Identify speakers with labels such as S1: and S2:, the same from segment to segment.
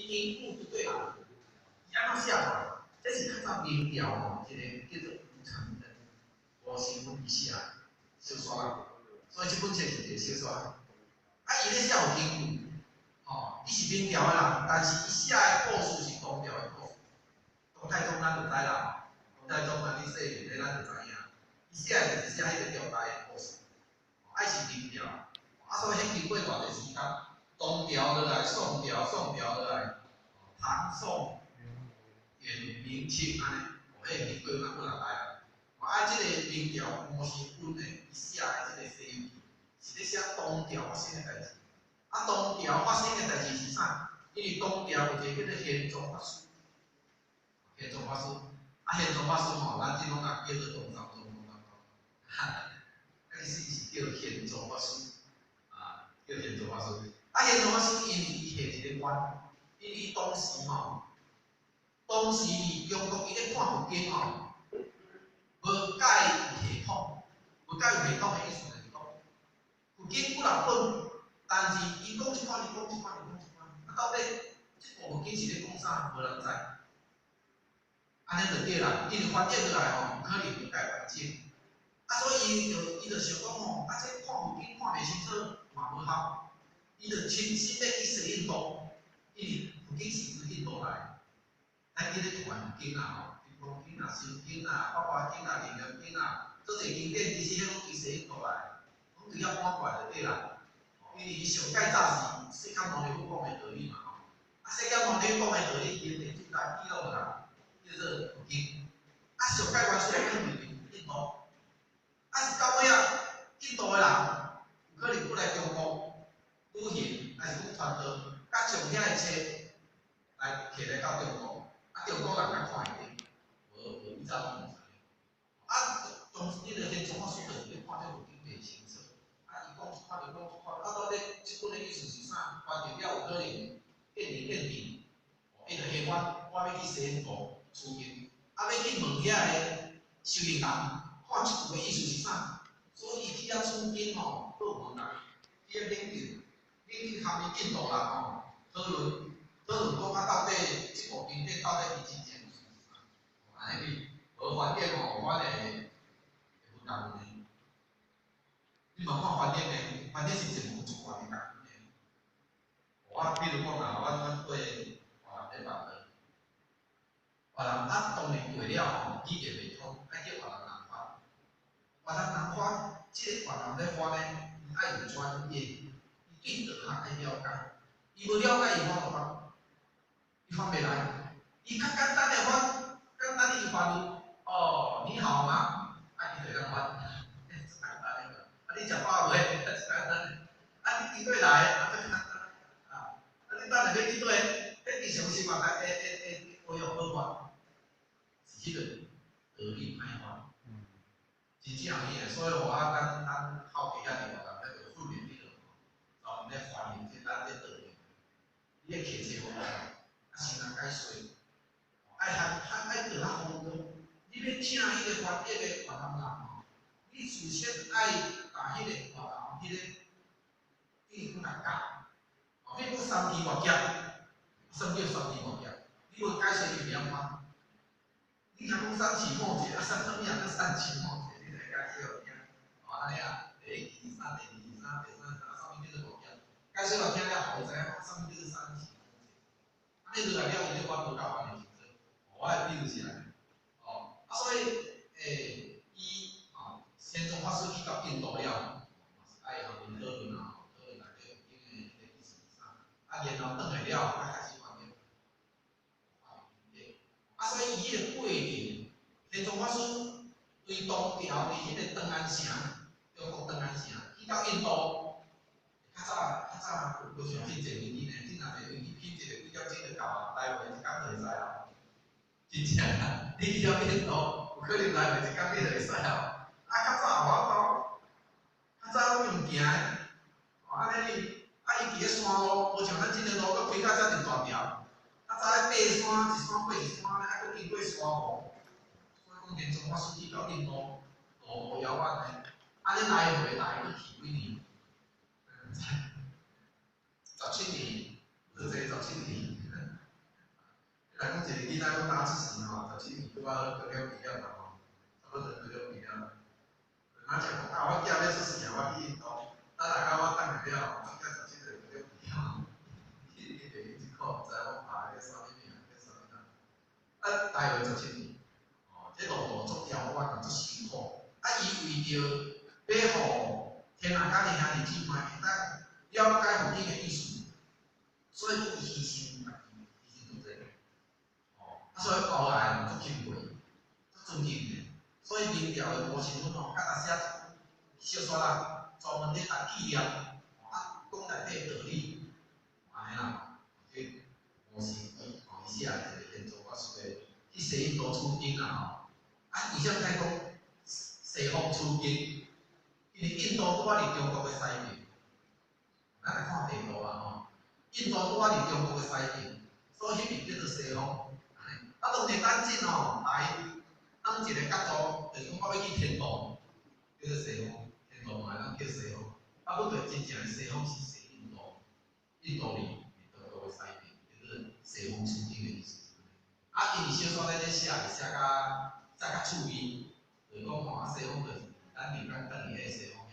S1: 伊根據就對啦，伊按怎寫出來？這是較早明朝吼，一個叫做吳承恩，吳承恩伊寫的小說啦，所以這本冊是一個小說。啊，伊咧寫有根據，吼，伊是明朝的人，但是伊寫的故事是唐朝的故事。唐太宗咱就知啦，唐太宗啊，你細漢咱就知影，伊寫的就是寫彼個朝代的故事。啊，伊是明朝，啊，所以彼經過偌濟時間，唐朝落來，宋朝，宋朝落來，唐宋元明清按呢，哦，彼經過咱幾若代啊。啊，這個明朝吳承恩的伊寫的這個《西遊記》，是咧寫唐朝發生的代誌。啊，唐朝發生的代誌是啥？因為唐朝有一個叫做玄奘法師，玄奘法師，啊，玄奘法師吼，咱這攏啊叫做唐三藏、唐三藏，哈哈，啊，其實伊是叫玄奘法師，啊，叫玄奘法師。啊，玄奘法師因為伊下一個願，因為伊當時吼，當時佇中國伊咧看佛經吼，無蓋有系統，無蓋有系統的意思就是講，佛經幾若本，但是伊講這款，伊講這款，伊講這款，啊，到底這部佛經是咧講啥，無人知。按呢就對啦，因為翻譯落來吼，毋可能無蓋完整。啊，所以伊就想講吼，啊，這看佛經看袂清楚嘛無效，伊就親身欲去西印度，因為佛經是自印度來。咱記咧看佛經啊吼，金剛經啊、心經啊、法華經啊、楞嚴經啊，足濟經典其實彼攏佇西印度來，攏佇遐搬過來就對啦。因為伊上蓋早是釋迦牟尼佛講的道理嘛吼，啊，釋迦牟尼佛講的道理，伊的記載記錄落來，叫做佛經。啊，上蓋原始來講佇印度，啊是到尾仔，印度的人有可能過來中國旅行，還是講傳道，佮將遐的冊來摕來到中國，啊，中國人才看會著，無無以早攏毋知。啊，當時彼個玄奘法師就是咧看這佛經袂清楚，啊，伊講一款就講一款，啊，到底這本的意思是啥？翻譯了有可能變來變去，伊就下願，我欲去西印度取經，啊，欲去問遐个修行人，看這句的意思是啥？所以伊去遐取經吼，閣有問人，去遐研究，研究含伊印度人吼討論，討論講啊，到底這部經典到底伊真正意思是啥？按呢你無翻譯吼，我會會問問的。你無看翻譯呢？翻譯是一門足懸的工夫呢。我比如講啊，阮對越南咧辦的，越南啊，當然過了吼，語言袂通，愛叫越南人翻。越南人翻，這個越南咧翻呢，伊愛有專業，伊對道學愛了解，伊無了解，伊翻無翻，伊翻袂來。伊較簡單的翻，簡單的伊翻哦，你好嗎？啊，伊就會當翻，欸，足簡單的。啊，你食飽未？足簡單的。啊，你佇佗來？啊，足簡單。啊，啊，你等下欲去佗？彼日常生活來會會會會用好翻，是彼個道理歹翻。真正有影，所以吼啊，咱後期遐佇越南咧就訓練彼落吼，專門咧翻譯這咱這道理。你愛揢冊互伊，啊，先共解說，愛含較愛道較豐富。你欲請彼個翻譯的越南人吼，你事先愛共彼個越南彼個地方來教，哦，比如講三支外夾，啥物叫三支外夾？你無解說伊袂曉翻。你若講三奇末節，啊，啥物啊叫三奇末節？你來解說予伊聽。哦，按呢啊，第一支、三、第二支、三、第三，啊，啥物叫做外夾？解說予聽了，予伊知影講啥物叫做三奇末節。按呢落來了，伊咧翻無夠翻會清楚。我的比喻是按呢。哦，啊，所以，伊吼，玄奘法師去到印度了，嘛是愛予𪜶討論啊，吼，討論內底佛經的彼個意思是啥？啊，然後轉來了，才開始翻譯，翻譯經典。啊，所以伊彼個過程，玄奘法師對唐朝佇彼個長安城，中國長安城去到印度，較早較早無像真濟飛機呢，這若坐飛機去一個幾點鐘就到啊，來回一工就會使啊。真正啊，你去了印度，有可能來回一工你就會使啊。啊，較早無法度，較早攏用行的，哦，按呢你，啊，伊佇咧山路，無像咱這個路閣開到遮爾大條，較早咧爬山，一山過一山，啊，閣經過沙漠，所以講玄奘法師去到印度，路途遙遠的，按呢來回來閣去幾年？17年，閣坐十七年。一个囡仔欲打出世吼，十七岁拄仔好高中毕业嘛吼，差不多高中毕业。若像讲啊，我囝欲出世啊，我去印度，等下到我转來了，我囝17歲高中畢業，去去袂記這個，毋知我爸叫啥物名，叫啥物人。啊，大約十七歲，哦，這路途足遙遠，足辛苦。啊，伊為著欲予天下家己兄弟姊妹會當了解佛經的意思，所以伊犧牲家己，犧牲做這個。哦，啊，所以後來足欽佩，足尊敬的。所以明朝的吳承恩吼，較早寫一本小說啦，專門咧共紀念，啊，講內底道理，按呢啦。這吳承恩吼，伊寫一個玄奘法師的去西印度取經啦吼。啊，為啥物愛講西方取經？因為印度拄仔佇中國的西邊，咱來看地圖啊吼，印度拄仔佇中國的西邊，所以彼邊叫做西方。啊，當時咱進吼來當一個角度，就是講我欲去天堂，叫做西方，天堂嘛會當叫西方。啊，不過真正的西方是西印度，印度佇中國的西邊，叫做西方取經的意思。啊，因為小說咧寫，寫較趣味，就是講吼，啊西方就是咱佇咱轉去彼個西方遐，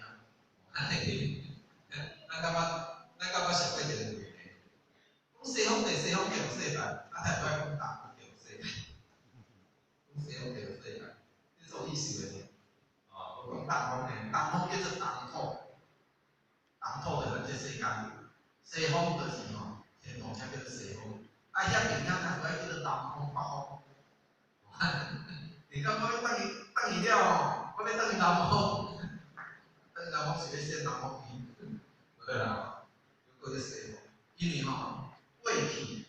S1: 按呢，咱感覺想過一個問題，講西方地西方極樂世界，啊，太不愛講東方極樂世界，講西方極樂世界，這做意思的呢？哦，講東方呢，東方叫做東土，東土就是咱這世間，西方就是吼天堂才叫做西方，啊遐邊遐太不愛叫做南方北方。你感覺欲轉去轉去了吼，我欲轉去南方，轉去南方是欲選南方去，對啦，叫做西方，因為吼過去，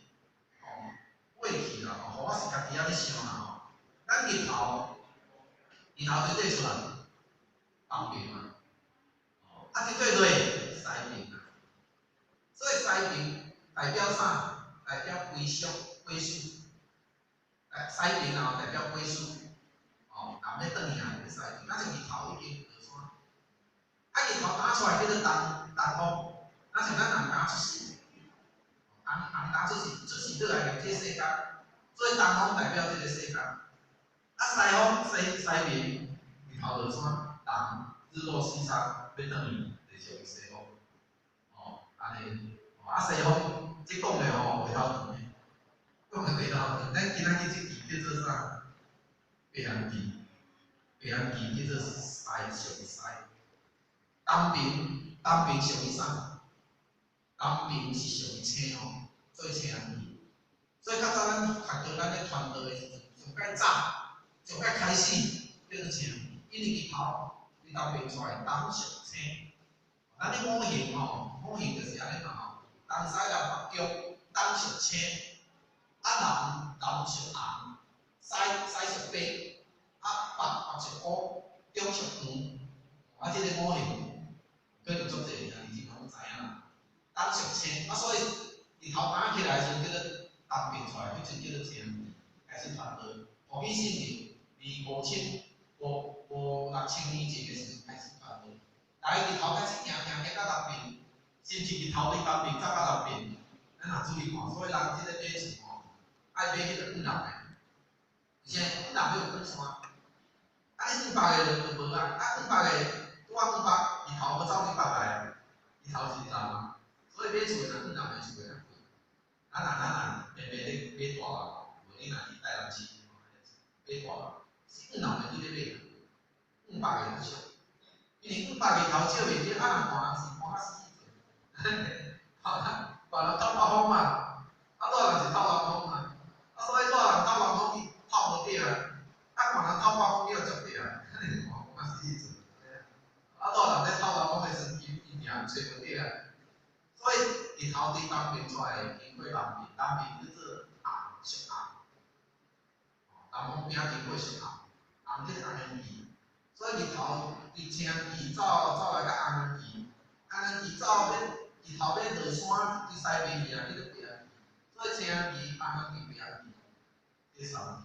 S1: 吼過去啦吼，我是家己仔咧想啦吼，咱日頭，日頭佗底出來，東邊嘛，哦，啊佗底落西邊啊，所以西邊代表啥？代表歸屬，歸屬。西邊啊，代表歸屬，哦，人欲轉去啊，西邊，啊，像日頭已經落山，啊，日頭打出來叫做東方，啊，像咱人剛出世，人人剛出世，出世倒來入這世間，所以東方代表這個世間，啊，西方西邊，日頭落山，人日落西山，欲轉去，就是屬於西方，哦，按呢，啊，西方，這講的吼袂頭長的。講的袂頭長，咱今仔日這支叫做啥？白楊枝，白楊枝叫做西，屬於西。東邊，東邊屬於啥？東邊是屬於青吼，做青枝。所以較早咱學校咱咧傳道的時陣，上蓋早，上蓋開始叫做青枝，因為日頭日頭變出來，東屬青。咱咧五行吼，五行就是按呢嘛吼，東西南北中，東屬青。啊南南屬紅，西西屬白，啊北北屬烏，中屬黃，啊這個五行可能足濟兄弟姊妹攏知影啦。東屬青，啊所以日頭打起來的時陣叫做東邊出來，彼陣叫做青，開始傳道。後尾信年離五千五五六千年前的時陣開始傳道，來日頭開始行行行到南邊，甚至日頭佇東邊走到南邊，咱若注意看，所以人這個買厝吼，愛買彼個向南的，而且向南欲有轉山，啊你向北的就無啊，啊向北的拄仔向北，日頭無走佇北來，日頭是南啊，所以買厝若向南的厝會較貴。咱若平平咧買大樓，無你若佇台南市買大樓，是向南的佇咧買，向北的較俗，因為向北日頭照袂著，啊若寒人是寒甲死死，寒人透北風嘛，啊熱人是透南風嘛，啊所以熱人透南風伊透無著啊，啊寒人透北風伊又接著啊，寒甲死死。啊熱人咧透南風的時陣，伊定吹無著啊，所以日頭佇東邊出來，經過南邊，南邊叫做紅，屬紅，南方邊經過屬紅，紅叫做紅黃旗，所以日頭佇青旗走走來到紅黃旗，紅黃旗走欲日頭欲落山佇西邊去啊，叫做白黃旗，所以青旗、紅黃旗、白黃旗，這三支。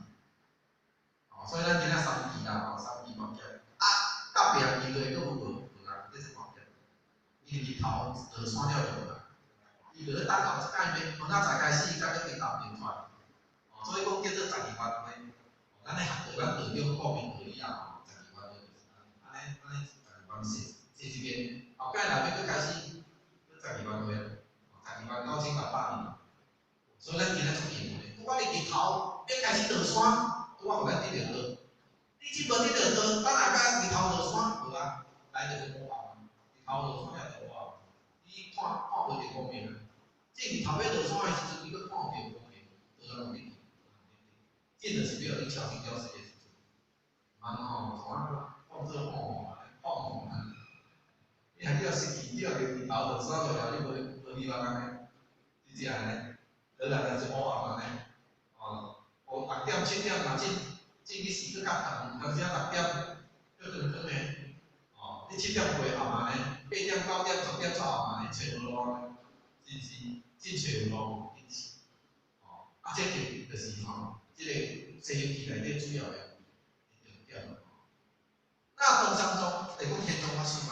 S1: 哦，所以咱今仔三支啦，吼，三支跋篋，啊，佮白黃旗落閣有無？無啊，這是跋篋，因為日頭落山了就無啊，伊就咧等候這擺欲明仔載開始，才欲佇東邊出來。哦，所以講到1000年，所以咱今仔足幸运的，拄仔日日頭欲開始落山，拄仔予咱得著道。你這無得著道，等下甲日頭落山，無啊，來就是烏暗，日頭落山了就烏暗，你看看無著光明啊。這日頭欲落山的時陣，你閣看無著光明，倒來無得去，這就是欲予你敲醒了世的時陣。毋通吼，創啊放做放吼，放吼啊！你若叫失去，叫日頭落山落了，你無無希望安呢？是這按呢？倒來就是烏暗按呢？哦，哦，6點7點若進進去時閣較長，有當時仔6點閣長長的，哦，你7點過暗按呢，8點9點10點才暗按呢，揣無路按呢，真是真揣無路，真是，哦，啊，這就就是吼，這個《西遊記》內底主要的重點。那唐三藏就講天宗法師嘛，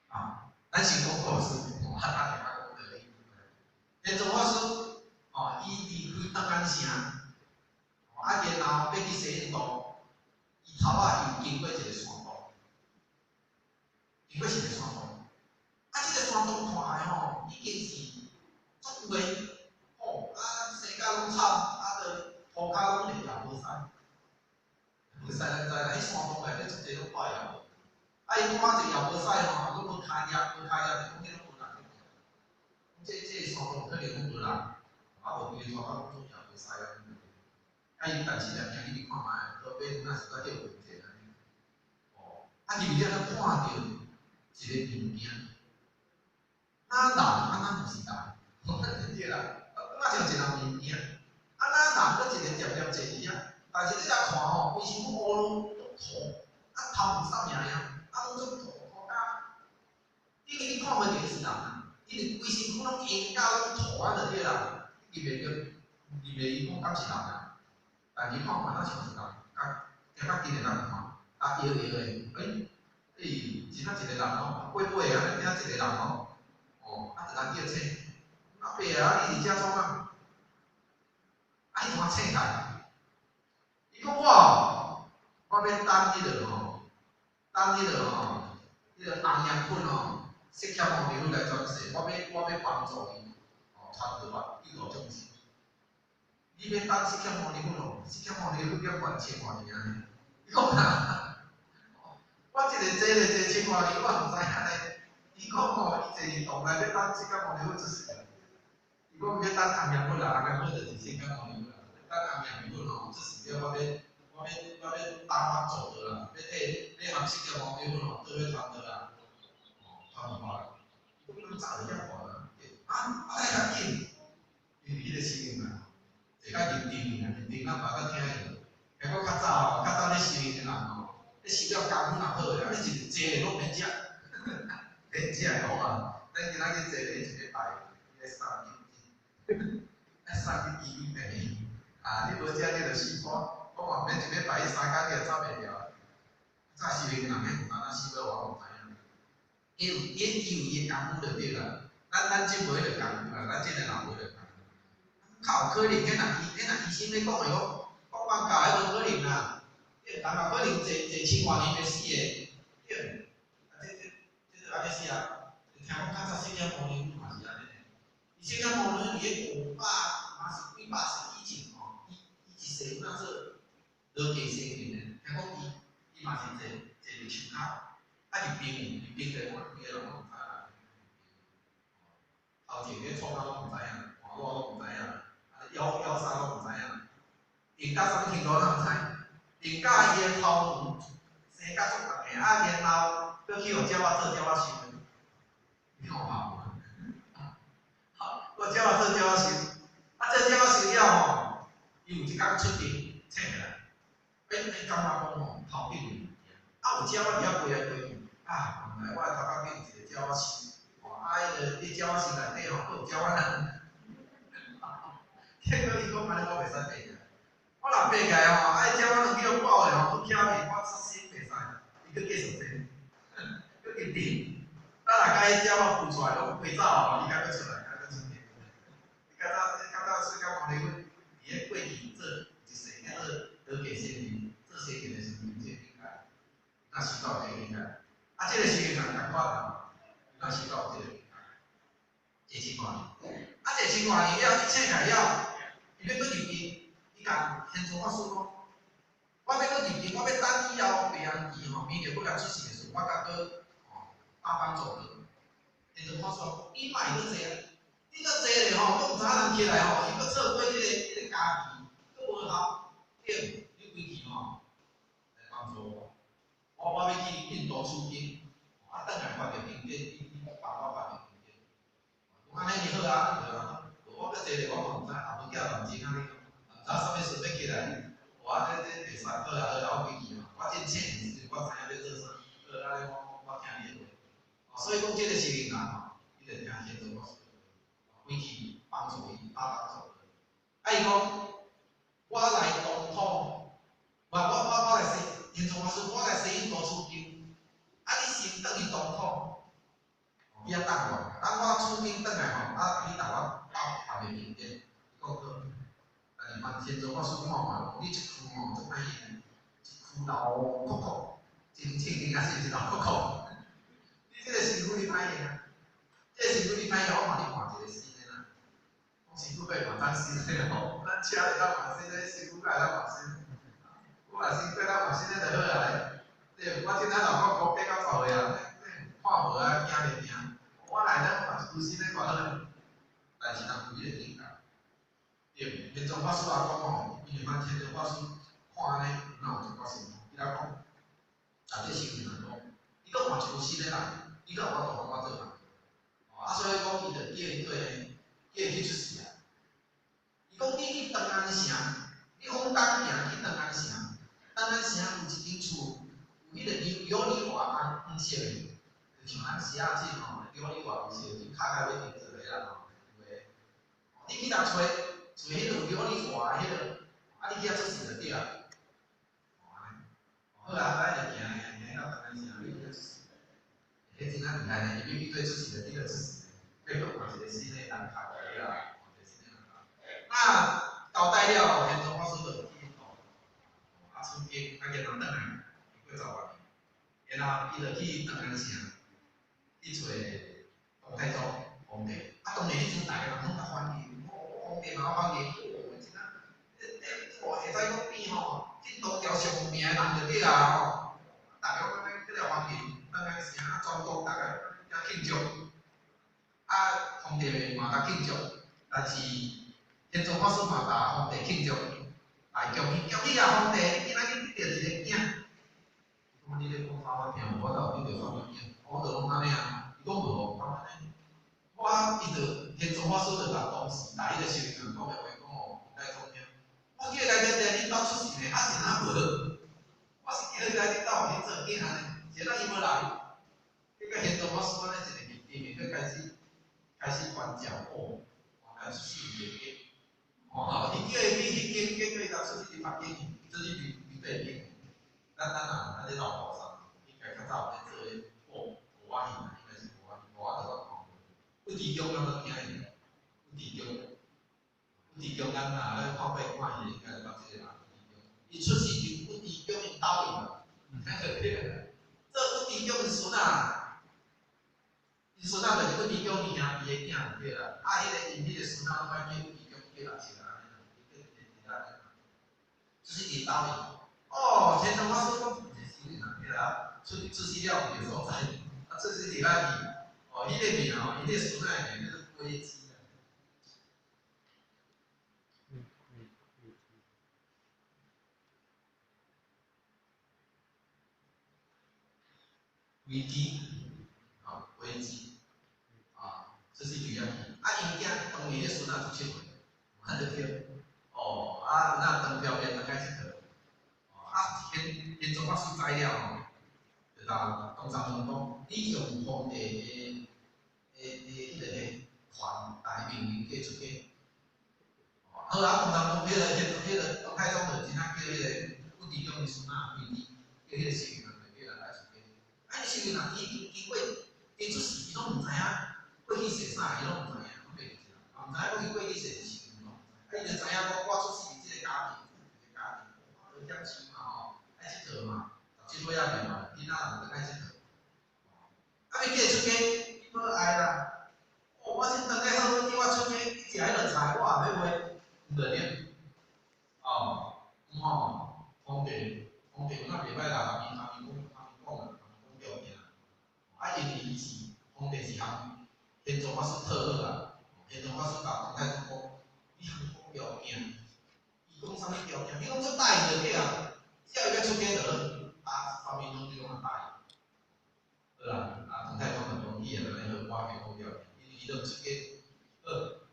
S1: 啊，咱先講故事，哦，較大家講道理。天宗法師，哦，伊離開長安城，啊，然後欲去西印度，伊頭仔又經過一個山洞，經過一個山洞，啊，這個山洞看來吼，已經是足有的，吼，啊，生甲攏慘，啊，著塗跤攏會也無使，無使咱知啦，彼山洞內底足濟攏怪妖無，啊，伊看一個也無使吼，閣無跤葉，無跤葉就講這攏無人去行，這山洞可能攏無人，啊，無規個塗跤攏總也無使啊。啊，伊但是也行入去看覓，倒尾若是閣叫問者按呢，哦，啊入去了才看著一個物件，若人啊若毋是人，對啦，啊像一人物件，啊若人閣一個恬恬坐佇遐，但是你若看吼，規身軀烏攏塗，啊頭毛啥物樣，啊攏總塗塗甲，因為你看袂著伊是人啊，因為規身軀攏癭甲攏塗啊就對啦，你認袂著，認袂伊講敢是人啊？但是看看若像是人，較行較近的人看，啊搖搖的，欸，欸，真正一個人哦，怪怪的，按呢敢一個人哦，哦，啊就來叫醒，阿伯啊，你佇遮創啥？啊，伊怎醒起來？伊講我，我欲等彼個吼，等彼個吼，彼個紅娘粉吼，釋迦牟尼佛來轉世，我欲幫助伊，哦，傳道法，救度眾生。你欲等釋迦牟尼佛哦？釋迦牟尼佛欲還千外年按呢？伊講啊，我一个坐咧坐千外年，我毋知按呢。伊講吼，伊坐佇洞內欲等釋迦牟尼佛出世。伊講欲等紅娘佛啦，紅娘佛就是釋迦牟尼佛啦。等紅娘佛吼出世了，我欲幫我做道啦，欲替欲含釋迦牟尼佛吼做欲傳道啦，哦，傳道啦。伊講你早就遐悬啊，啊啊來較緊，因為彼個聲音啊。坐較認真啊，認真咱嘛閣聽著。若講較早吼，較早咧修行的人吼，咧修了功夫若好的，你一坐咧攏免食，免食的好啊。咱今仔日坐咧一禮拜，你愛送去，愛送去醫院病院。啊，你無食你就死拖。我嘛毋免一禮拜去三工，你就走袂牢。早修行的人，彼毋知影死欲活，我毋知影。伊有伊的功夫就對啦。咱這無彼個功夫啦，咱這個人無彼個功夫。較有可能，彼若醫生欲講的講，講放假彼無可能啦。對，人嘛可能坐坐千外年袂死的，對。啊，這這這就按呢死啊！聽講較早釋迦牟尼佛嘛是按呢。伊釋迦牟尼佛佇咧500嘛是幾百歲以前吼，伊一世有哪做落地仙人的，聽講伊嘛是坐坐佇樹跤，啊入冰入冰地，我規个人攏毋知啦。頭前咧創啥攏毋知影，換我攏毋知影，啊腰腰啥攏毋知影，定甲啥物程度咱毋知，定甲伊的頭毛生甲足重的，啊然後閣去予鳥仔做鳥仔收的，你看有無？好，閣鳥仔做鳥仔收，啊做鳥仔收了吼，伊有一工出定醒起來，欸欸感覺講吼頭頂有物件，啊有鳥仔佇遐飛來飛去，啊原來我的頭殼頂有一個鳥仔收，吼啊彼个彼鳥仔收內底吼閣有鳥仔卵，結果伊講按呢我袂使爬起來，我若爬起來吼，啊彼鳥仔卵去予抱的吼，閣徛去，我煞死袂使，伊閣繼續坐，閣入定，等下共彼鳥仔孵出來攏飛走吼，伊才閣出來，才閣出定。伊較早較早釋迦牟尼佛佇咧過去做一世叫做落地仙人，做仙人的時陣，這個境界，若修到這個境界，啊，這個修行人仝款啊，若修到這個境界，這千外年。二千外年了，伊醒起來了，伊欲閣入定，伊共玄奘法師講，我欲閣入定，我欲等以後白羊期吼，彌勒閣來出世的時陣，我才閣吼搭幫助佢。玄奘法師講，你莫閣坐啊，你閣坐咧吼，閣毋知影人起來吼，伊閣錯過這個佳期，閣無效，對，你歸去吼來幫助我。我欲去印度取經，啊，轉來發著經典，你幫我發著經典。講按呢就好啊，對啊。我閣坐咧，我嘛毋知，也無叫認真按呢，毋知啥物事欲起來。我這袂使，好啊好啊，我歸去吼，我真醒的時陣，我知影欲做啥。好，按呢我聽你的話。所以講這個修行人吼，伊就聽玄奘法師的話，歸去幫助伊，搭幫助伊。啊，伊講，我來東土，我來西，玄奘法師，我來西印度取經，啊，你先轉去東土，去遐等我，等我取經轉來吼，啊，你共我鬥別個經典。伊講好，但是凡玄奘法師看看，你這區吼足歹用，一區流酷酷，真清淨抑是流酷酷？你這個身軀你歹用啊，這個身軀你歹用，我看你換一個新的啦。講身軀閣會換當新的吼，咱車會當換新的，身軀閣會當換新的。我若身軀當換新的就好啊咧。對，我這哪流酷酷80歲啊，看無啊，驚袂驚？我來咱換一區新的看好咧。但是人有彼個境界，對，玄奘法師也講吼，因為凡玄奘法師看按呢，哪有一寡神通，伊來講，啊，這修行人講，你閣換一區新的來，你閣有法度幫我做嘛？啊，所以講伊就叫伊做呢，叫伊去出世啊。伊講你去長安城，你往東行去長安城，長安城有一間厝，有彼個琉璃瓦黃色的，就像咱寫字吼，琉璃瓦黃色，就較較欲定做的啦吼，有的。你去共揣，揣彼個琉璃瓦彼個，啊，你去遐出世就對啊。好啊，咱就行行行到長安城，你去遐出世。彼真仔厲害呢，伊欲去對出世就對著出世，欲閣換一個新的人較對啊，換一個新的人較。那交代了，玄奘法師就去印度，啊，取經，啊，然後轉來，過10外年，然後伊就去長安城，去揣唐太宗皇帝，啊，當然彼陣逐个人攏共歡迎，哦，皇帝嘛歡迎，哦，真仔，這會使講變吼，印度朝上有名的人就對啊吼，逐个攏按呢來歡迎，長安城啊，全國逐个遐慶祝，啊，皇帝嘛共慶祝，但是玄奘法師嘛共皇帝慶祝，來恭喜恭喜啊！皇帝，你今仔日得到一個囝。伊講你咧講啥我聽無，我到底得到啥物囝？我就攏按呢啊。伊講無，敢按呢？我伊就玄奘法師就共當時共彼個修行人講的話講予唐太宗聽。我叫伊來佇恁兜出世呢，啊是哪無？我是叫伊來恁兜予恁做囝呢，是哪伊無來？結果玄奘法師按呢一个入定，閣開始關照哦，原來出世伊的囝。哦，伊叫伊去彼間，結果伊就出世佇別間去，出世佇對間。咱這老和尚應該較早有咧做咧布仔戲啦，應該是布仔戲，無我就捌看過。屈地公敢捌聽過？屈地公，屈地公咱若咧看過看戲，應該就捌這個人。伊出世佇屈地公𪜶兜去嘛，做屈地公𪜶孫仔，𪜶孫仔就是屈地公𪜶兄弟的囝對啦。啊，彼個𪜶彼個孫仔攏愛叫屈地公叫六七個按呢啦，出世佇兜去。哦，玄奘法師講，毋是死人對啦，出世了有佇所在，啊，出世佇遐去，哦，彼個名吼，伊彼個孫仔的名叫做龜茲啊。龜茲，哦，龜茲，啊，出世佇遐去，啊，𪜶囝當年彼孫仔17歲，安就對，哦，啊，那當表面當開𨑨迌。啊，玄奘法師知了吼，就共唐三藏講，你用皇帝的彼個權，來命令叫出家。好啊，唐三藏彼個彼個唐太宗就真正叫彼個屈地公的孫仔龜茲，叫彼個修行人就叫人來出家。啊，彼修行人伊經經過伊出世，伊攏毋知影過去世啥，伊攏毋知影，攏袂記得，毋知影講伊過去世是啥物，啊，伊就知影講我出世佇這個家庭，這個家庭，我享受嘛吼，愛𨑨迌嘛，17歲仔爾嘛，囡仔人就愛𨑨迌。啊，欲叫伊出家，伊無愛啦。哦，我先轉來好，叫我出家，你食我也欲卖，毋著對？哦，毋吼，皇帝，皇帝有哪袂䆀啦，共伊共伊講啦，共伊講條件。啊，因為伊是皇帝是含玄奘法師討好啦，玄奘法師共唐太宗講，你含伊講條件，伊講啥物條件，你攏總答應就對啊，只要伊欲出家就好。啊，三民攏總嘛答應。好啦，啊，唐太宗就講，伊會按呢好，我會講條件，因為伊都毋出家。好，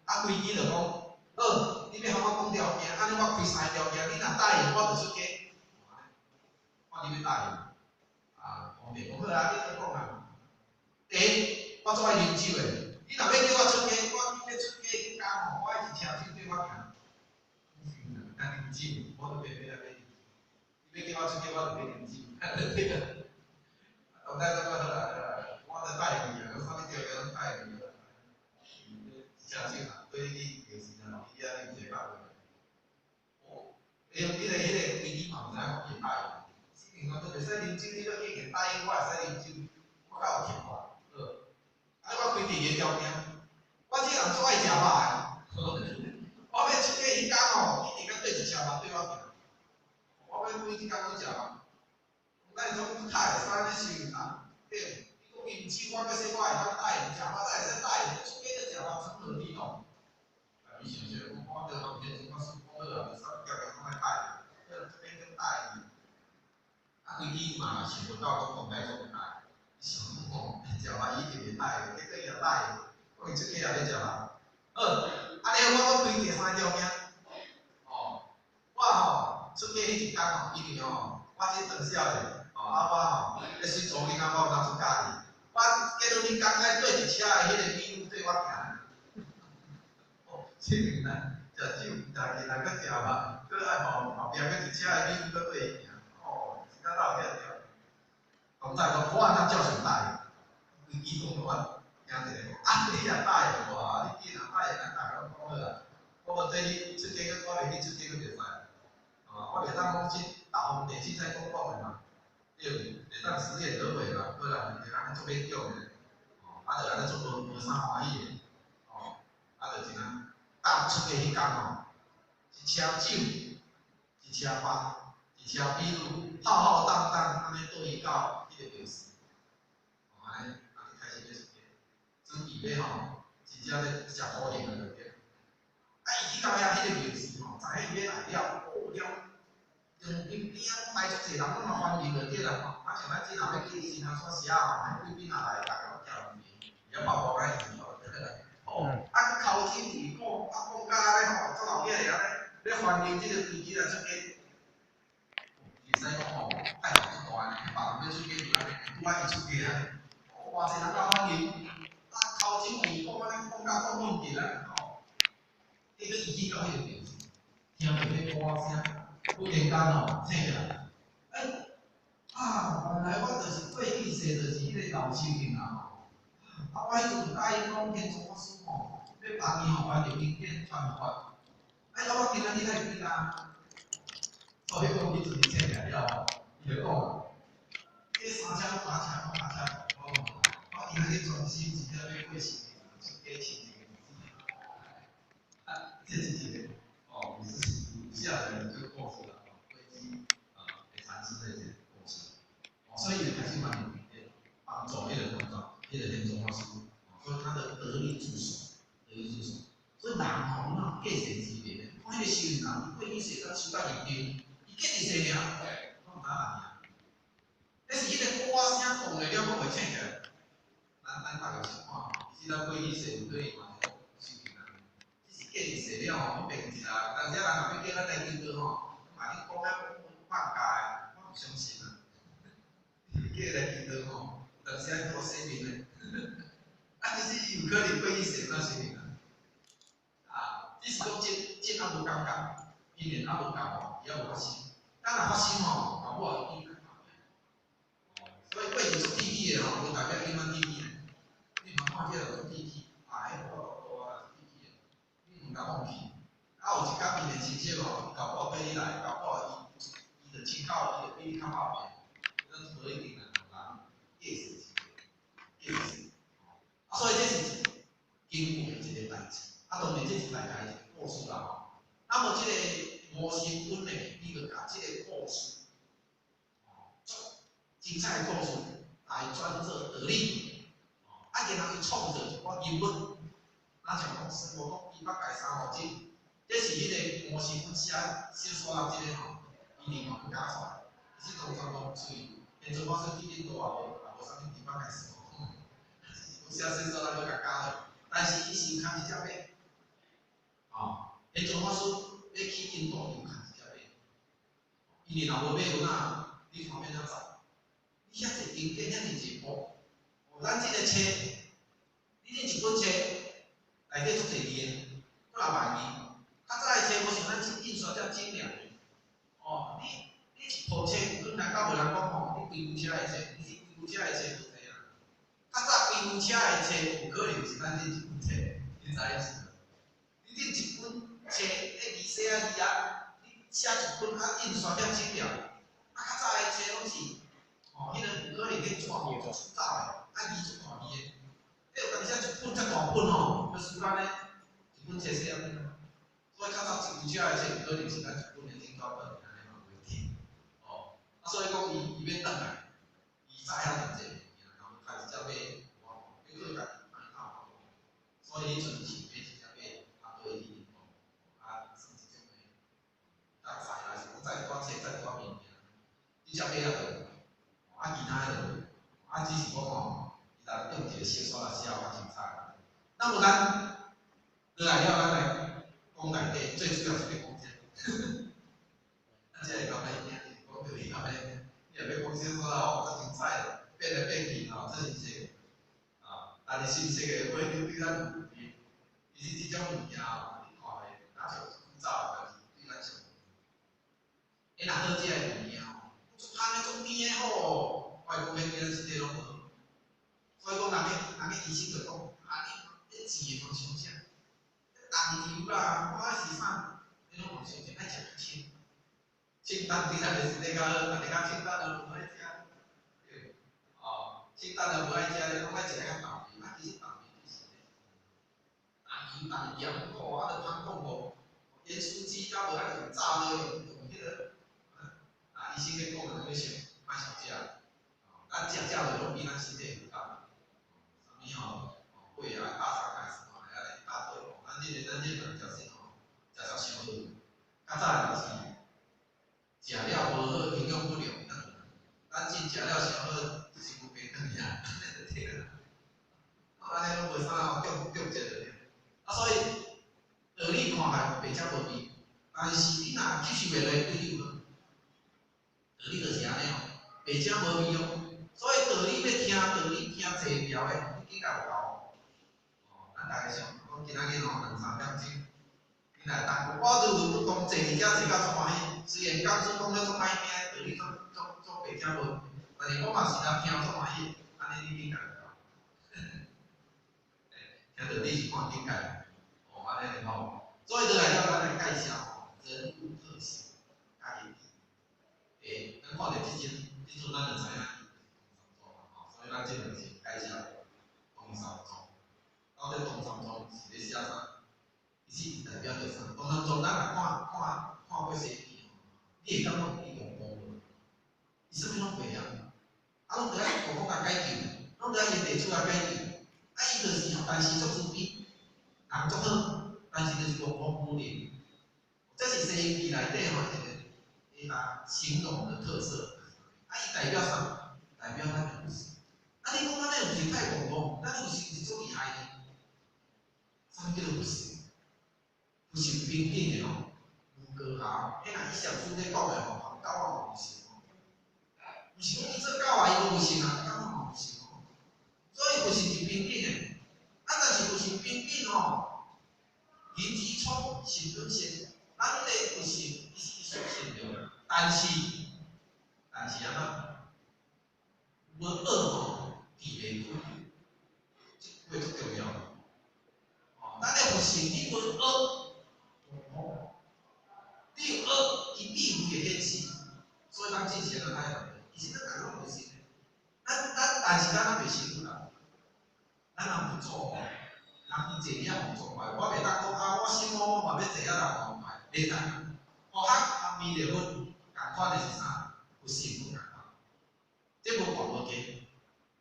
S1: 啊，規矩就講，好，你欲含我講條件，按呢我開三个條件，你若答應，我就出家。看你欲答應。啊，皇帝講好啊，你閣講啊。第一，我足愛啉酒的，你若欲叫我出家，我欲出家彼工吼，我愛一車酒對我行。愛啉酒，我就白白來欲啉。你欲叫我出家，我就欲啉酒。對啊。唐太宗講好啦，好啦，我就答應你啊，啥物條件攏答應你啦。一車酒啊，對你去就是啊，伊遐啉一百個。哦，彼个規矩嘛毋知影講伊答應。因講都袂使啉酒，你閣已經答應我會使啉酒，我較有聽話。好，啊，我開第二個條件，我這人足愛食肉的，我欲出家彼工吼，一定愛綴一車肉對我行。我欲每一工攏食肉。咱總較會使按呢想啊，對，你講啉酒，我閣說我會當答應食肉，才會使答應，出家閣食肉，成何體統？啊，伊想想講，我著講玄奘法師講好啊，啥物條件攏愛答應，好，這邊閣答應。啊，規矩嘛想無到講唐太宗會答應，伊想講吼，食肉伊一定會答應，結果伊也答應，講伊出家也欲食肉。好，按呢我閣開第三個條件，哦，我吼出家彼一工吼，因為吼，我這長少年，哦，啊我吼，咧隨查某囡仔我有當足佮意，我結婚彼工愛綴一車的彼個美女綴我行。哦，這邊咱食酒、食囡仔，閣食肉，閣愛吼後壁閣一車的美女閣綴伊行，哦，真正鬧熱著。唐太宗，我按怎照常答應？規矩講我聽一个講，啊，你若答應我，你既然答應，咱逐家攏講好啊。我無對你出家，我袂去出家閣袂使。哦，我袂當講這大皇帝凊彩講講的嘛，對，袂當食言而肥嘛，好啦，就按呢足勉強的，哦，啊，就按呢足無啥歡喜的，哦，啊，就真啊，當出家彼工吼，一車酒，一車肉，一車美女，浩浩蕩蕩按呢綴伊到彼個廟寺，哦，按呢，按呢開始欲出家，準備欲吼，真正咧食苦行的就對。啊，伊去到遐彼個廟寺吼，知影伊欲來了，哦了，中間邊仔來足濟人，攏嘛歡迎就對啦吼。啊，像咱這若欲去新南山社吼，彼貴賓若來，逐家攏徛門邊，伊曝光咱伊吼。哦，啊，口真為講，啊講甲按呢吼，足鬧熱的按呢，欲歡迎這個飛機來出家。會使講吼，態度足大呢，別人欲出家就按呢，拄仔伊出家按呢，哦，偌濟人來歡迎，啊，口真為講按呢，講甲講問題啦吼。結果伊去到彼個廟寺，聽著彼歌聲，忽然間吼醒起來，欸，啊，原來我就是過去世就是彼個老修行啊吼。啊，我彼陣答應講玄奘法師吼，欲幫伊吼完成經典傳法。哎，啊，我今仔日來佇遮，所以講彼陣伊醒起來了後，伊就講，這三車五車五車，我講，我今仔日專心真正欲過修行，出家成一個女子。啊，這是一個哦，50以下的這個故事啦，窺基啊，禪師的一個故事。哦，所以伊就開始完成經典，幫助彼個工作，彼個玄奘法師，所以他的得力助手，得力助手。所以人吼，哪有過世之別呢？看彼個修行人，伊過去世才修甲認真，伊過一世爾，我毋知影人爾。那是彼個歌聲動了了，閣袂醒起來。咱逐家想看，其實咱過去世有可能嘛是修行人，只是過一世了吼，攏變一啦。當時人若欲叫咱來求道吼，嘛你講遐放假的，我毋相信啊。叫伊來求道吼，當時愛多洗面咧。啊，其實伊有可能過去世哪修行人。啊，只是講這猶無感覺，因緣猶無到吼，伊猶無發生。咱若發生吼，搞不好已經較哦，所以過去做鐵齒的吼，無代表永遠鐵齒的。你毋通看這個人做鐵齒，啊，彼無法度啊，鐵齒的，你毋通放棄。啊，有一工伊練親戚吼，搞不好對你來，搞不好伊就親口，伊就比你較拍拼。咱無一定啊，人過世之過世。啊，所以這是經過一個代誌，啊，當然這是大家一個故事啦吼。那麼這個吳承恩呢，伊就共這個故事，哦，足精彩的故事來轉做道理，啊，然後伊創造一寡人物，若像講孫悟空、豬八戒、三悟淨，這是彼個吳承恩寫小說人這個吼，伊另外閣加出來。其實唐三藏出去，玄奘法師去印度也無，也無啥物豬八戒、孫悟空，是講寫小說人閣共加落。但是伊是有牽一隻馬，哦，玄奘法師欲去印度，伊有牽一隻馬。因為若無馬有哪，你看欲按怎走？你遐濟經典，遐爾濟部，哦，咱這個冊，你這一本冊內底足濟字的，幾若萬字。較早的冊無像咱這印刷遮精良的，哦，你一部冊有可能較無人講吼，你規輛車的冊，其實規輛車的冊無濟啊。較早規輛車的冊有可能是咱這一本冊，你知影是無？你這一本冊，彼字細仔字啊，你寫一本啊印刷遮精良，啊較早的冊攏是，吼，彼個有可能彼紙吼足粗糙的，啊字足大字的，你有當時一本遮大本吼，欲輸咱咧一本冊細仔本。所以較早一輛車的冊有可能是咱一本的精裝本，按呢嘛袂停，哦，啊所以講伊欲轉來，伊載遐濟物件，然後牽一隻馬，欲閣家己放鬥，所以彼陣是買一隻馬，啊綴去印度，啊算一種的較載啦，是講載一寡冊，載一寡物件，這隻馬也著，啊其他的就無，啊只是講吼，伊來用一個小說來寫較精彩。那麼咱落來了，咱來講內底最主要是欲講啥？咱這個較歹聽，講道理較歹聽。你若欲講小說吼，足精彩，變來變去吼，這是這個啊，但是是毋是個會對咱有利？其實這種物件吼，你看咧，若像枯燥，但是對咱上有利。欸，若好食的物件吼，足香的、足甜的吼，我會講彼對咱身體攏無好。所以講，人个醫生就講，啊，你你甜的莫傷食。重油啦，我是啥，你攏莫傷食，愛食較清。清淡對咱的身體較好，逐家較清淡就無愛食。對，哦，清淡就無愛食，你攏愛食較重味，啊，其實重味對身體重油、重鹽，哦，啊，就通講無，鹽酥雞較無愛用炸的，用彼個，啊，醫生咧講的，欲傷，莫傷食。哦，咱食食落攏比咱身體負擔。啥物吼，血壓、大腸癌什麼的，按呢一大堆。咱這個人食啥吼，食啥傷好。較早就是食了無好，營養不良，咱這食了傷好，就是有病轉去啊，按呢就對啦。按呢攏無啥吼，中中這就對。啊，所以道理看起來白食無味，但是你若吸收袂落，對你有好。道理就是按呢哦，白食無味哦。所以道理欲聽，道理聽濟條的，你境界有夠。哦，咱逐家想講今仔日吼兩三點鐘，你來等，我如果講坐佇遮坐到足歡喜，雖然講師講了足歹聽，道理足足足白食無，但是我嘛是若聽足歡喜，按呢你境界有夠。聽道理是看境界，哦，按呢吼。所以落來了，咱來介紹吼人物特寫，家己欸，咱看著這陣，這陣咱就知影伊是唐三藏啦吼，所以咱這陣是介紹唐三藏。到底唐三藏是咧寫啥？其實代表著啥？唐三藏咱若看看看過西遊記吼，你會感覺伊戇戇無？伊啥物攏袂曉，啊，攏著愛悟空共解救，攏著愛𪜶地主共解救。啊，伊就是吼，但是足慈悲，人足好，但是就是戇戇無能。這是西遊記內底吼一個伊形容的特色。啊，伊代表啥？代表咱的佛性。啊，你講按呢有是太戇戇？咱有是毋是足厲害呢？啥物叫做佛性？佛性平等的吼，無高下。彼若以上師咧講的吼，狗仔嘛有性吼，毋是講伊做狗仔伊無佛性啊，狗仔嘛有性吼。所以佛性是平等的。啊，但是佛性平等吼，人之初性本善，咱彼個佛性伊是屬善良，但是按怎？無惡吼，智袂開，這句話足重要。哦，咱的佛性你無惡，你有惡，伊必會顯示。所以咱之前就歹講，其實咱逐個攏有性的，咱但是咱還袂辛苦啦，咱人佛祖吼，人伊坐遐互崇拜，我袂當講啊，我心我嘛欲坐遐人吼，袂当。科學佮彌勒佛仝款的是啥？佛性攏仝款，這無懸無低。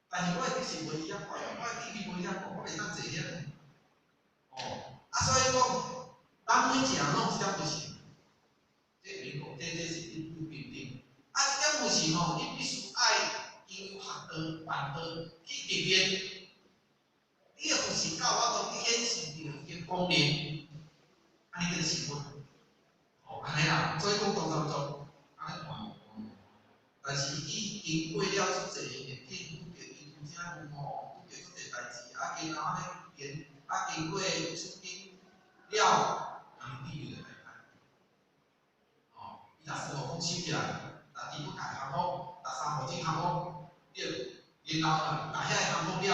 S1: 但是我的德性無伊遐懸，我的智慧無伊遐懸，我袂當坐遐。哦，啊，所以講，咱每一人攏有一點佛性，這明講，這是有認定。啊，這點佛性吼，你必須愛經由學道、辦道去歷練。你的佛性到我都顯示著伊的功能，按呢叫做成佛。哦，按呢啦，所以講唐三藏按呢看。但是伊經過了足濟逆境，拄著伊拄則有吼，拄著足濟代誌，啊，然後按呢經，啊，經過出經了，伊地位就大歹。哦，伊若孫悟空收起來，若豬八戒降服，若三無精降服，對，然後呢，若遐個降服了，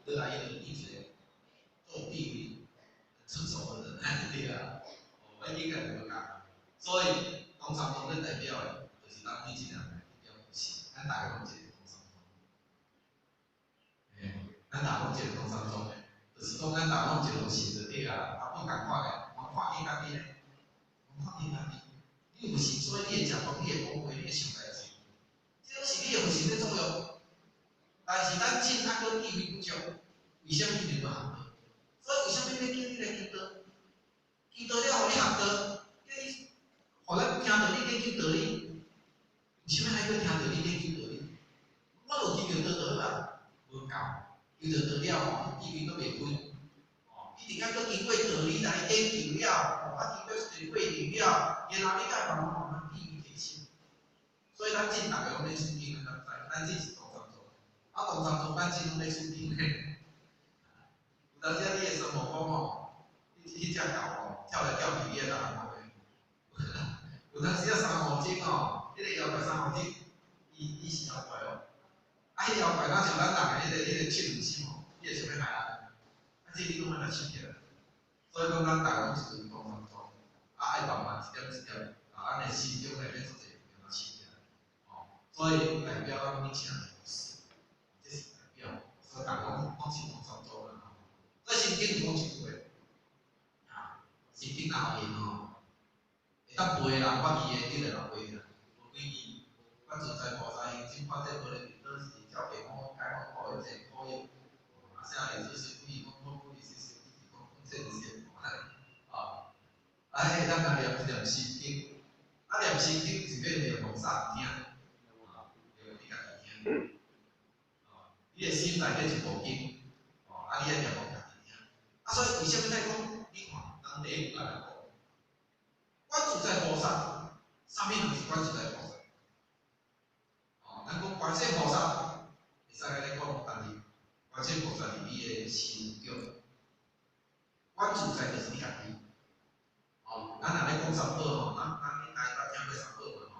S1: 落來伊就變一個做地位成熟的人，對啊，哦，應該無仝。所以唐三藏咧代表的，就是咱每一個人的一點佛性，咱逐个攏一個唐三藏。嘿，咱逐个攏一個唐三藏，就是講咱逐个攏一個佛性就對啊，啊，不仝款的，罔看見家己咧，罔看見家己。你有佛性，所以你會食飯，你會講話，你會想代誌，這攏是你的佛性咧作用。但是咱進還閣智慧不足，為啥物？因為無學道。所以為啥物欲叫你來求道？求道了，予你學道，叫你，予咱聽著你咧求道理，為啥物愛閣聽著你咧求道理？我有求著道就好啊，無夠，求著道了吼，智慧閣袂開，哦，一定愛閣經過道理來研究了，哦，啊，經過一個過程了，然後你才會慢慢慢慢智慧提升。所以咱進逐个攏咧取經，咱知，咱這是唐三藏，啊，唐三藏咱進攏咧取經咧。有當時啊，你的孫悟空吼，彼隻狗吼，跳來跳去，你會當講話。有當時啊，三無精吼，彼個妖怪三無精，伊是妖怪哦。啊，彼妖怪若像咱人的彼個企圖心吼，伊會想欲害咱。啊，這你攏愛來收起來。所以講，咱逐个攏是唐三藏，啊，愛慢慢一點一點，啊，咱的心中內面足濟物件收起來。哦，所以代表咱每一個人的故事，這是代表，所以逐个攏是唐三藏啦吼。所以聖經有講一句話，啊，聖經若予因吼，會當背的人，我記會記得來背起來，無幾句。觀自在菩薩行深般若波羅蜜多時，照見五蘊皆空，無一切可有。啊，啥會做是不異空，空不異色，色不異空，空色無色。啊，哎，咱來念一念心經，啊，念心經是欲念予啥人聽？啊，念予你家己聽。哦，你的心內底一部經，哦，啊，你愛念予家己聽。啊，所以為啥物在講？你看，人第一句來講，觀自在菩薩，啥物人是觀自在菩薩？哦，咱講觀世菩薩，會使按呢講，但是觀世菩薩佇你的心中，觀自在就是你家己。哦，咱若咧講三寶吼，咱應該捌聽過三寶嘛吼。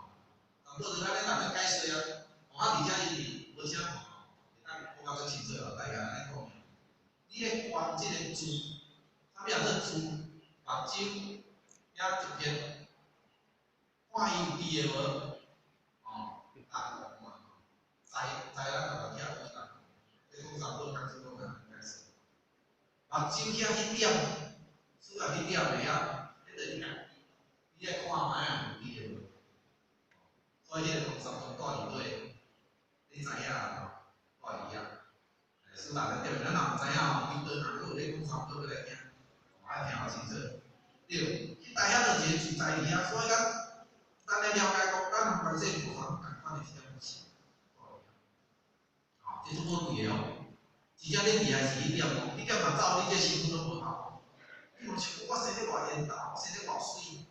S1: 三寶就是按呢逐咧解說啊，哦，啊，而且伊是無啥吼，會當講甲足清楚啊，大概按呢講。你咧觀這個珠，啥物叫做珠？目睭遐一瞥，看伊有豬的無？哦，人講嘛，知知咱逐個聽有人，咧講三寶講這講較難解釋。目睭遐彼點，主要彼點的遐，彼就是你家己，你愛看覓啊有豬的無？所以彼個唐三藏住佇佗，你知影吼？住佇遐。師大咧對，咱若毋知影吼，伊倒若閣有咧講三寶，閣來聽，愛聽較清楚。對，去大遐就一個自在佇遐，所以咱咧了解講，咱和觀世音菩薩仝款的一點是，哦，這足寶貴的哦。真正你厲害是彼點哦，彼點若走，你這身份攏無效。你嘛想講我生得偌緣投，我生得偌媠。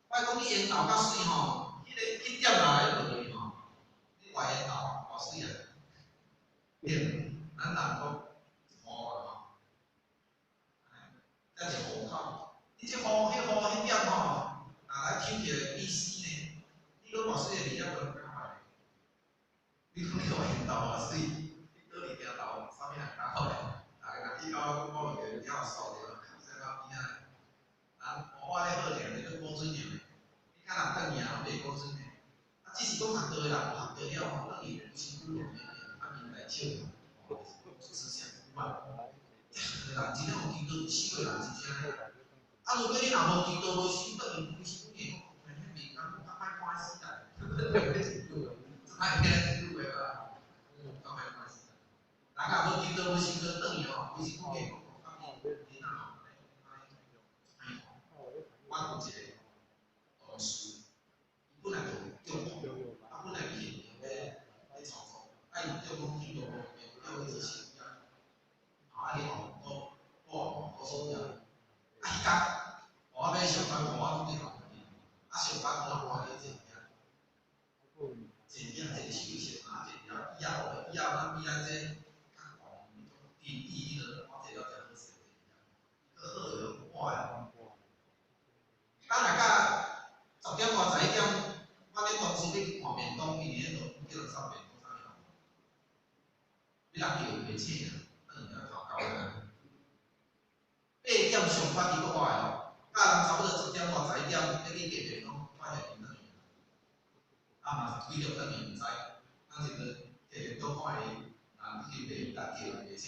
S1: 我講你緣投較媠吼，彼個彼點若來落去吼，你偌緣投偌媠啊？對，咱人講一戶嘛吼，才一戶口。你這戶彼戶彼點吼，若來抽起來比死呢？你閣偌媠的字仔無人敢看。你講你偌緣投偌媠，你佗裡行頭，啥物人敢看？逐个若去到我講落去，了數著，洗到邊仔。人我咧好爾，你閣保准爾，你較人轉去啊，攏袂保准的。啊，只是講學道的人，學道了吼，轉去規身軀落面啊，面來笑，哦，就是啥款。這學道的人真正有經過有四個人真正。啊，如果你若無求道無修，轉去規身躯講，彼面敢較歹看死人，這歹聽這句話啦，較歹看死人。人若無求道無修，就轉去吼，規身軀講，你若吼，歹看。我有一個同事，伊本來就中風，啊本來伊是咧咧操作，啊伊中風去中風，叫伊做手術，啊伊吼都我手術，啊彼工我欲上班，我攏佇樓頂，啊上班我看咧坐遐，坐遐坐手術啊，坐了以後，以後咱比咱這較懸，迄種低彼個，我坐了誠好勢，閣好個我的。咱若到10點外11點，我恁同事咧去看便當，伊佇彼度叫人送便當啥物吼？你若叫袂醒啊，轉去頭交啊。8點上班伊閣活的哦，甲人差不多10點外11點欲去寄便當，發現伊轉去，啊嘛幾點轉去毋知，咱一個寄便當看伊人已經袂當叫袂醒，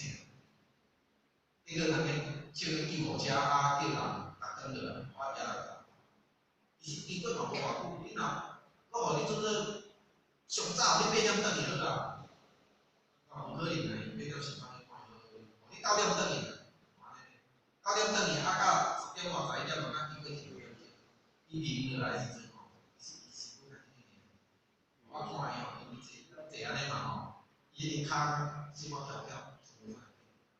S1: 結果人咧叫救護車啊，叫人逐轉落來，我也來。伊是經過嘛無偌久，你若閣予你做做上早，你8點轉去好啊，啊無可能啊，伊8點上班你看好，你9點轉去，九點轉去啊，到10點外11點嘛，才經過一點鐘。伊臨落來時陣吼，是伊是本來這個，我看伊吼，因為坐坐按呢嘛吼，伊的跤小可翘翘，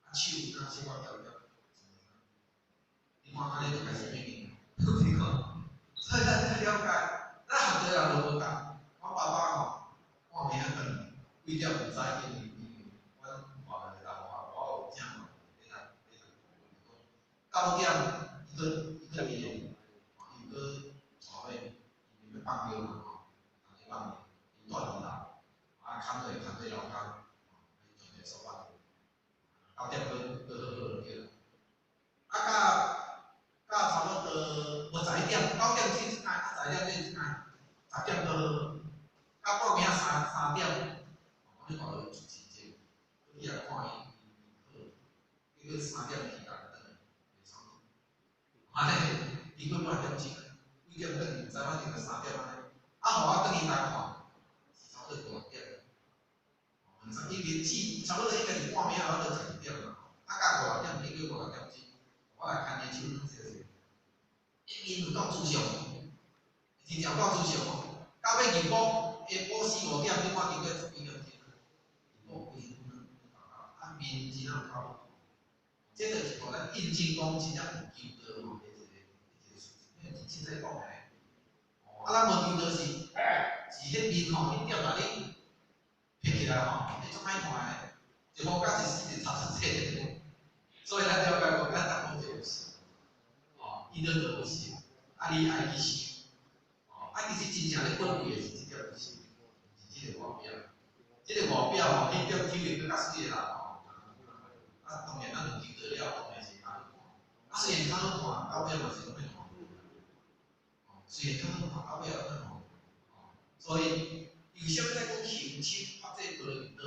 S1: 啊手若小可翹翹，你看按呢就開始變形，你看。所以咱了解，咱學的人就無仝。我爸爸吼，半暝仔轉去，幾點毋知，因為阮外來的人我有請嘛，咧來咧來講，9點伊閣伊閣佇咧，伊閣帶伙，伊欲放尿嘛吼，逐日放尿，伊蹛佇樓，啊牽落牽落樓跤，伊轉來所放，9點閣閣好好對啦。啊，到到差不多無11點，9點去一擺，啊11點去一擺，10點閣好好，到半暝仔三點，我咧看到出真濟，去遐看伊伊好，結果三點起來轉來，袂爽。按呢，經過半點鐘，幾點轉去毋知，反正就三點按呢。啊，予我轉去來看，是差不多5點。已經至差不多應該是半暝仔差不多12點啦，啊到5點經過5點鐘，我來牽伊手攏說說，已經有夠自信，真正有夠自信哦。到尾入晡，下晡四五點，你看經過十幾點鐘，入晡規身啊面真正有夠好。這就是予咱印證講真正有求道吼，的一個事實，因為凊彩講的。啊，咱無求道是是彼面吼，彼點若你撇起來吼，你足歹看的，一毛甲一死就差足濟。所以咱了解講，咱逐個就有心，哦，伊都有心，啊，你愛去修，哦，啊，其實真正咧寶貴的是這點心，是這個外表，這個外表吼，彼點修會閣較媠的人吼，啊，當然咱有求道了，當然是較好看，啊，雖然較好看，到尾嘛是攏欲看，哦，雖然較好看，到尾也欲看，哦，所以為啥物咱講行深發展波羅蜜多？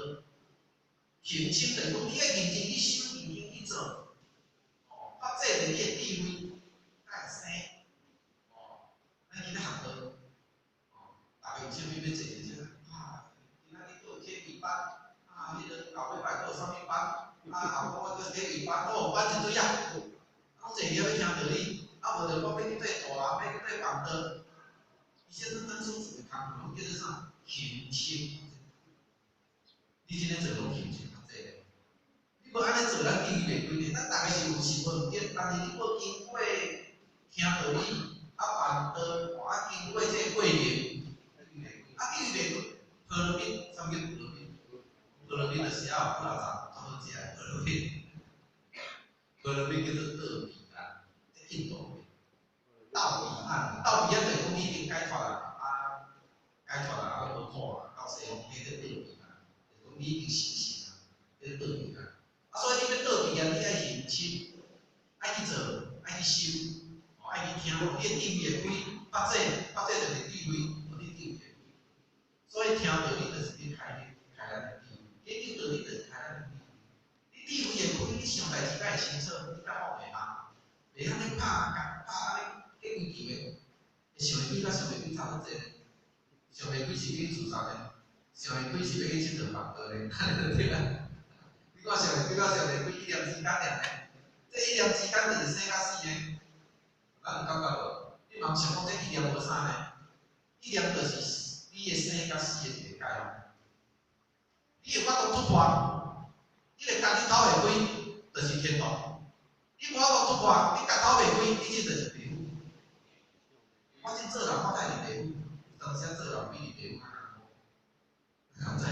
S1: 行深就是講你愛認真去修，認真去做，哦，發展著你的智慧才會生，哦，咱今仔學道，哦，逐家有啥物欲坐佇這？啊，今仔日閣有體會班，啊，彼個後禮拜閣有啥物班？啊，後晡我閣體會班，哦，班一堆啊，攏坐佇遐欲聽道理，啊，無就講欲去綴大人，欲去綴辦道。伊這咱所做的工課，攏叫做啥？行深。你這个做攏行深較濟咧。你無按呢做，咱定義袂開呢。咱逐个是有是無毋對，但是你閣經過聽道理，啊辦道，啊經過這個過程，啊定義袂開。波羅蜜，啥物叫波羅蜜？波羅蜜就是愛有幾若層，足好食的波羅蜜。波羅蜜叫做到彼岸，這印度話。到彼岸，到彼岸就是講你已經解脫啦，啊，解脫啦，啊，攏無苦啊，到西方彼個到彼岸，就是講你已經成聖啊，彼個到彼岸。啊，所以你欲到彼岸，你愛行深，愛去做，愛去修，哦，愛去聽，你的智慧會開，發展，發展就是智慧，予你智慧會開。所以聽道理就是咧開開咱的智慧，研究道理就是開咱的智慧。你智慧會開，你想代誌才會清楚，你才放會下，袂按呢拍甲拍想會開佮想袂開差足濟呢？想袂開是去自殺呢？想會開是欲去𨑨迌放毒呢？對啊。你看想會開佮想袂開一念之間爾呢？這一念之間就是生佮死呢？咱有感覺無？你嘛想講這一念無啥呢？一念就是你的生佮死的一個解放。你有法度突破，你會家己頭會開，就是天道。你無法度突破，你家頭袂開，你這就是地府。我這做人，我愛佇地府，有當時做人比佇地府較艱苦。敢知影？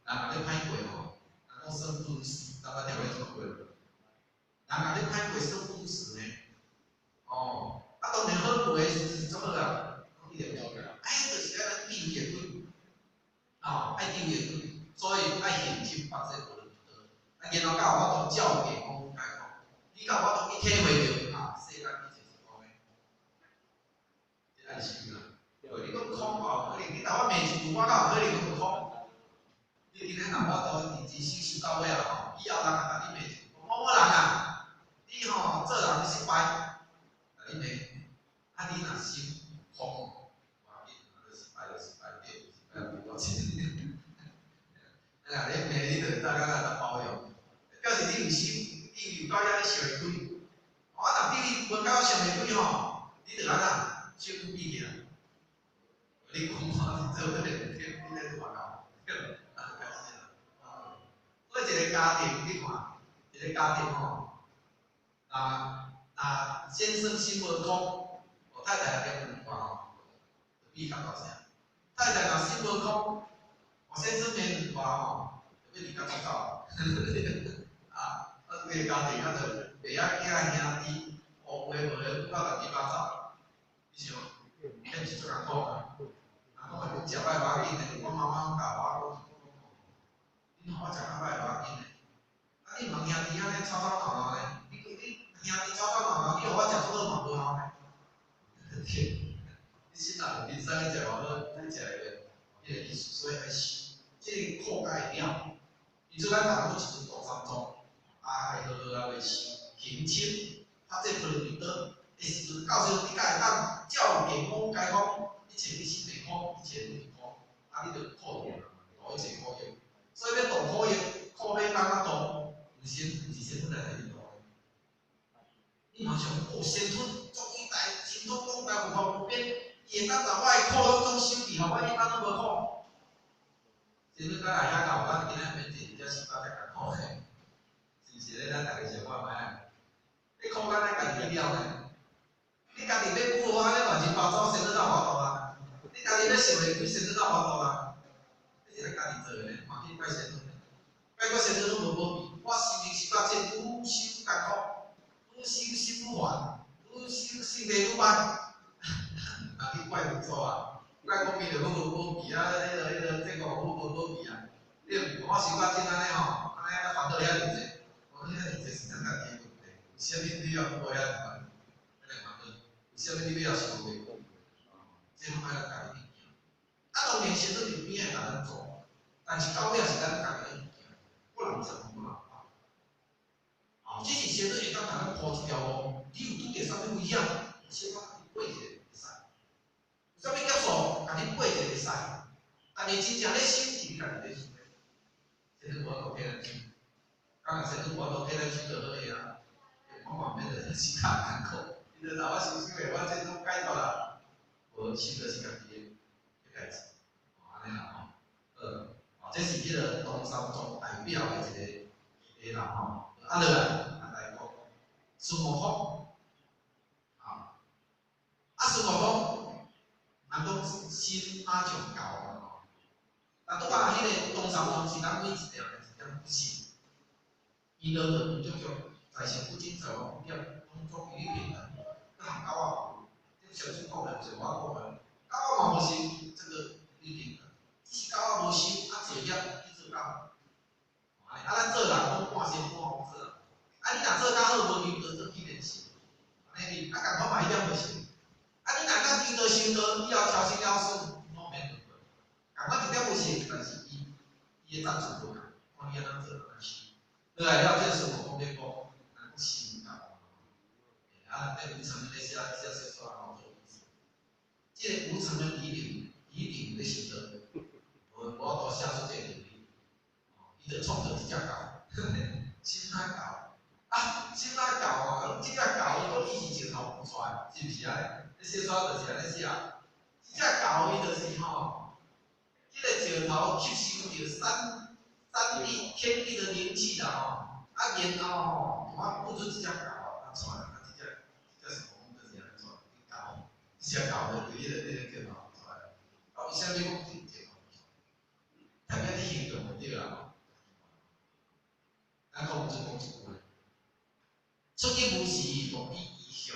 S1: 人若咧歹過吼，人講生不如死，大家聽過這句話無？人若咧歹過生不如死呢？哦，啊當然好過的時陣足好啊，講一念之間，哎，就是愛咱智慧的開，哦，愛智慧的開，所以愛行持八這波羅蜜多，啊，然後才有法度照見五蘊皆空，你才有法度去體會著啊，世間一切是空的，這愛修啦。對，你講空嘛有可能，你若我罵一句，我敢有可能講空？你今日若無法度認真修修到尾啊吼，以後人若共你罵一句，某某人啊，你吼做人失敗，共你罵，啊你若心空，無要緊，你失敗就失敗，對，失敗也無多錢。啊，你罵你就大家來包容，表示你有心，你有到遐咧想會開。啊，若你無到想袂開吼，你就按怎手拄閉起來。你講我是做這個唔對，你咧做外口，對，啊就開始啦。所以一個家庭，你看，一個家庭吼，若若先生心無空，哦太太也點兩大吼，就比較大聲。太太若心無空，哦先生罵兩大吼，就欲離家出走。啊，啊這個家庭啊就袂曉囝兄弟，烏白無的拄到亂七八糟，你想，彼毋是足艱苦嗎？人講話食歹無要緊的，我媽媽教我講，你看我食較歹無要緊的，啊你毋通兄弟按呢吵吵鬧鬧呢？你你兄弟吵吵鬧鬧，你予我食出好嘛無效呢？對，你心若有靈山，你食偌好，你食會落，彼個意思，所以愛修，這個苦才會了。因此咱逐个攏一陣大三藏，啊愛好好仔來修行持，發這波羅蜜多的時陣，到時陣你才會當照見五蘊皆空，一切你心會空，一切攏是空，啊你就苦斷啊，度一切苦厄。所以欲度苦厄，苦欲按怎度？毋是毋是仙尊來替你度的。你嘛想，哦，仙尊足偉大，神通廣大，無法無邊，伊會當共我的苦攏總收去，予我一般攏無苦。仙尊敢來遐到，咱今仔免坐佇遮修到遮艱苦的，是毋是咧？咱逐家想看覓啊？你苦敢若家己去了呢？你家己欲久按呢亂七八糟，仙尊哪有法度啊？你家己欲想會開，仙尊哪有法度啊？這是咱家己做的呢，嘛去怪仙尊呢？怪過仙尊攏無保庇，我心靈修到這，愈修艱苦，愈修心愈煩，愈修性地愈歹，嘛去怪佛祖啊？怪講伊著閣無保庇啊！彼個這個無無保庇啊！你毋我修到這按呢吼，按呢煩惱遐爾濟，我講遐爾濟是咱家己的問題，為啥物你要過遐爾煩？按呢煩惱，為啥物你欲修袂過？這攏愛咱家己去行。啊，當然仙尊佇邊仔共咱做，但是到尾也是咱家己去行，不人成不人辦。啊，只是仙尊會當共咱鋪一條路，你有拄著啥物危險，先我共你過一下會使。有啥物劫數，共你過一下會使。但是真正咧修是你家己咧修的，仙尊無法度替咱修，敢若仙尊無法度替咱修就好個啊。我嘛免得是較艱苦，伊就若我修修的，我這攏解脫啦。無修就是家己的代誌，哦，按呢啦吼。好，哦，這是彼個唐三藏代表的一個議題啦吼。啊，落來，咱來講孫悟空，啊，啊孫悟空，人講心馬上到啊吼。但拄仔彼個唐三藏是咱每一條人一點心，伊落去足足在聖不精，在王不點，攏總一律平等，佮含狗仔，這上次講的毋是我講的，狗仔嘛無修這個一律平等，只是狗仔無修，啊造業去做狗。啊，咱做人攏半仙半王做人，啊你若做較好，無求道做起練習，按呢啊仝款嘛一點袂成。啊你若當求道修道，以後超生了死，攏免輪迴。仝款一點袂成，但是伊伊的層次無仝，看你按怎做按怎修。落來了，這個孫悟空咧講，人講心有夠。啊，內底有層咧寫寫說說吼做意思。這个無常的理論，理論咧想做，無法度寫出這个道理。伊就創造一隻狗，心仔狗，啊，心仔狗哦，這隻狗伊講伊是石頭孵出來，是毋是按呢？你小說就是按呢寫。這隻狗伊就是吼，這個石頭吸收著山山地天地的靈氣啦吼，啊然後吼，我孵出一隻狗啊出來，啊這隻這隻什麼就是按呢出來，狗，這隻狗就佇彼個石頭出來。啊，為啥物講石頭？特別你形容就對啦吼。咱講就講一句話，出去無時無比其向，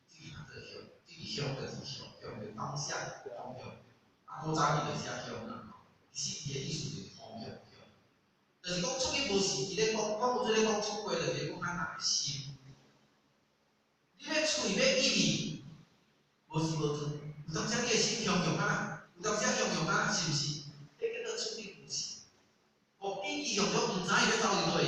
S1: 這個叫做向，這個向就是向，向的方向，方向。啊，古早伊就是寫向啦，其實伊的意思就是方向向。就是講出去無時，伊咧講，講有做咧講這句話，就是講咱人的心。你欲喙欲意味，無時無陣，有當時你的心雄雄啊，有當時雄雄啊，是毋是？彼叫做出去無時。無比其雄雄，毋知伊欲走佇佗去。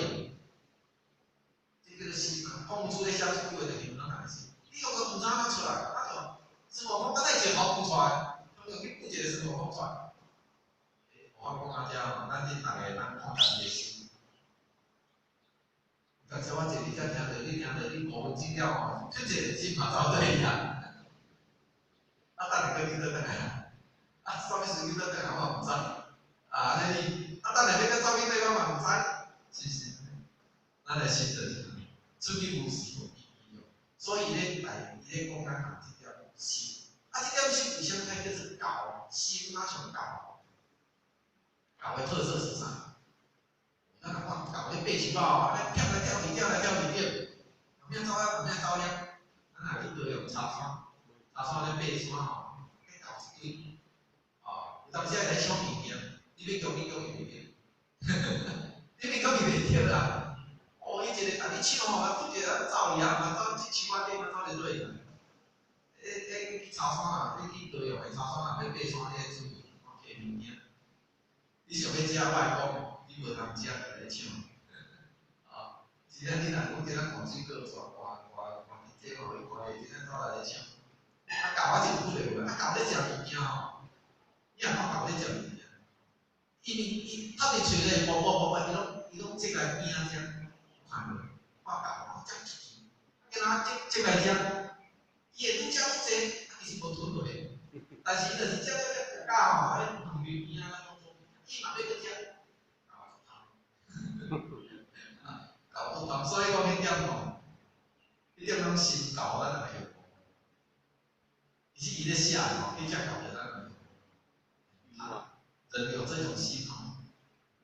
S1: 這叫做心啊！講出咧寫這句話，就是咱人的心。你雄雄毋知按怎出來，啊就孫悟空，我帶石頭孵出來，雄雄去孵一個孫悟空出來。我講到遮吼，咱恁逐个咱看家己的心。有當時我坐佇遮聽著，你聽著，你5分鐘了吼，出一个心嘛走倒去啊。啊，等下閣去倒轉來啊，啥物時陣去倒轉來我嘛毋知。啊，按呢你，啊，等下欲閣走去佗我嘛毋知，是毋是？咱的心就是按呢，出去無時無比其雄，所以伊咧來，伊咧講咱人這點心。啊，這點心為啥物愛叫做狗？心若像狗，狗的特色是啥？咱若看狗咧爬樹仔吼，按呢跳來跳去，跳來跳去對。有影走遐，有影走遐。咱若去高雄柴山，柴山咧爬山吼，彼狗一堆，哦，有當時會來搶物件，你欲共伊共伊袂著，你欲共伊袂著啦。哦，伊一个共你搶吼，啊，拄一个走去啊，嘛走去樹仔頂，啊走佇佗去。迄去柴山啊，你去高雄的柴山啊，欲爬山，你愛注意，看摕物件。你想欲食，我會講，你無通食，就來搶。啊，真正你若講這咱看水果煞寒寒寒佇這吼，伊看伊真正走來咧搶。啊，狗仔真久咧無，啊，狗咧食物件吼，你若看狗咧食物件，伊伊透佇喙內，無無無無，伊攏這來邊仔食，看無？看狗吼，食一支，啊，敢若這來食，伊會愈食愈濟，啊，其實無吞落去，但是伊就是食食食食到吼，喺飯邊仔攏總，伊嘛欲閣食，狗足貪，啊，狗足貪，所以講彼點吼，彼點攏心狗咱也會曉講。其實伊咧寫吼，彼隻狗就咱人有這種心吼，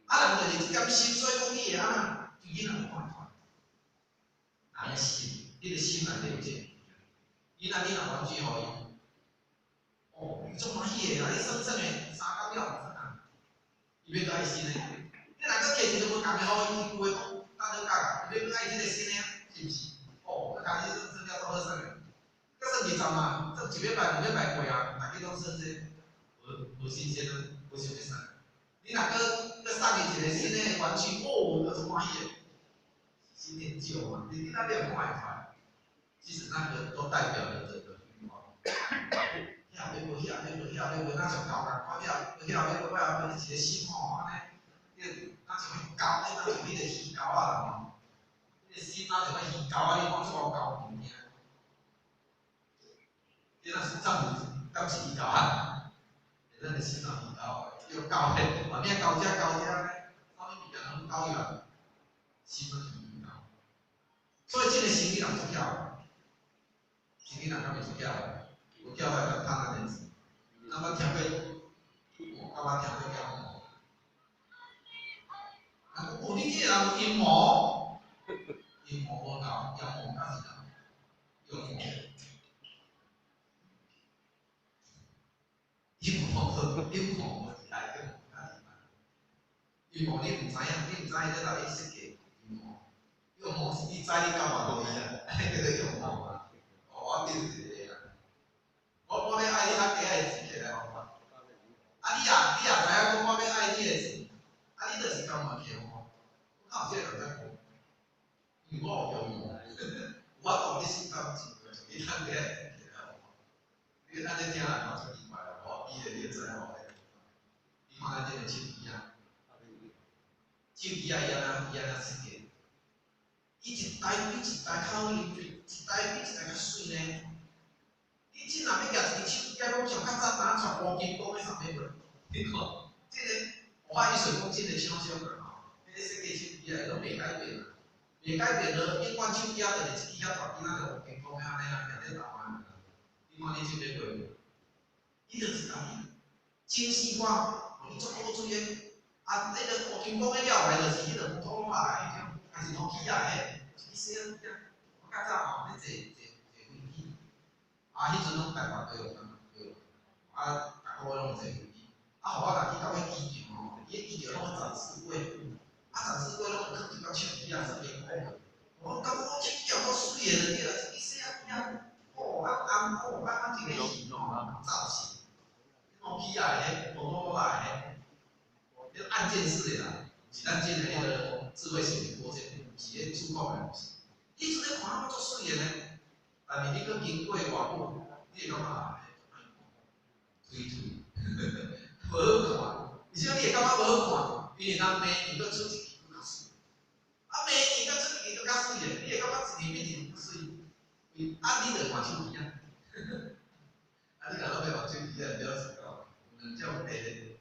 S1: 啊，人就是這點心，所以講你會按怎，對囡仔就看會出來。人的心，你的心內底有這個物件。囡仔你若玩具予伊，哦，伊足歡喜的，啊，你耍耍的3工了無耍啊，伊欲閣愛新的。你若閣摕一個無仝的予伊，伊有的講等你教教，伊欲閣愛這個新的啊，是毋是？哦，閣開始耍耍了足好耍的，閣耍20啊，耍一禮拜、2禮拜過啊，逐家攏耍這個，無無新鮮啊，無想欲送。你若閣閣送伊一個新的玩具，哦，閣足歡喜的。新念舊嘛，你那邊看會出來，其實那個都代表了人的欲望。遐欲無，遐欲無，遐欲無，若像狗仝款，遐遐欲無，遐欲無，一個心吼，按呢，你若像彼狗，你若像彼個魚鈎仔啦吼，彼個心若像彼魚鈎仔，你看足𠢕勾物件。你若是藏敢是魚鈎仔？咱的心若魚鈎，叫勾的，嘛免勾這勾這呢，啥物物件攏勾入來，心若像魚鈎。所以這個生意人足巧，生意人敢會足巧？有巧來當趁咱的錢。咱捌聽過，我敢捌聽過講無？人講哦，你這個人有陰謀，陰謀無夠，陽謀敢是夠，陽謀。陰謀陰謀無厲害，陰謀較厲害。陰謀你毋知影，你毋知伊咧共你設計陰謀。陰謀是你知你感覺無伊啊，按呢叫做陰謀啊。哦，我變一個啊。我欲愛你較低的錢摕來予我。啊，你也知影講我欲愛你的錢，啊，你就是甘願摕予我。我哪有這個人在講？因為我有陽謀，有法度你心甘情願，你趁低的錢摕來予我。你按呢聽來嘛足奇怪啦，無比的你會知吼。你看咱這个手機啊，手機啊，伊按怎伊按怎設計？伊一台比一台較好用，一台比一台較媠呢。你這若欲舉一支手機啊，攏像較早當帶烏金剛咧啥物無？你看，這个我伊想講這个廠商啊吼，彼个設計手機啊，攏袂改變啊，袂改變咯，永遠手機啊，就是一支遐大支，咱就烏金剛按呢啊，徛佇台灣。你看你這買過無？伊就是共你精細化，予你足好水的。啊，彼个烏金剛的了來就是彼个摩托羅拉的彼種，還是諾基亞的，一支細仔。我較早吼咧坐坐坐飛機，啊，彼陣攏台灣對對，啊，逐個月攏坐飛機。啊，予我若去到彼機場吼，伊彼機場攏有展示櫃，啊，展示櫃攏有囥一寡手機啊，啥物款。我感覺我手機有夠媠的，對啦，一支細仔機啊，哦，啊紅，哦，啊啊一个形吼，造型，諾基亞的，摩托羅拉的，彼按鍵式的啦，毋是咱這个彼个智慧型蘋果這個，毋是彼觸控的，毋是。你陣咧看足媠的呢，但是你閣經過偌久，你會感覺啊，忒忒，無好看。為啥你會感覺無好看？因為人明年閣出一支閣較媠，啊明年閣出一支閣較媠的，你會感覺一年比一年較媠。啊，你著換手機啊！啊，你若攏欲換手機啊，表示講有兩種第一，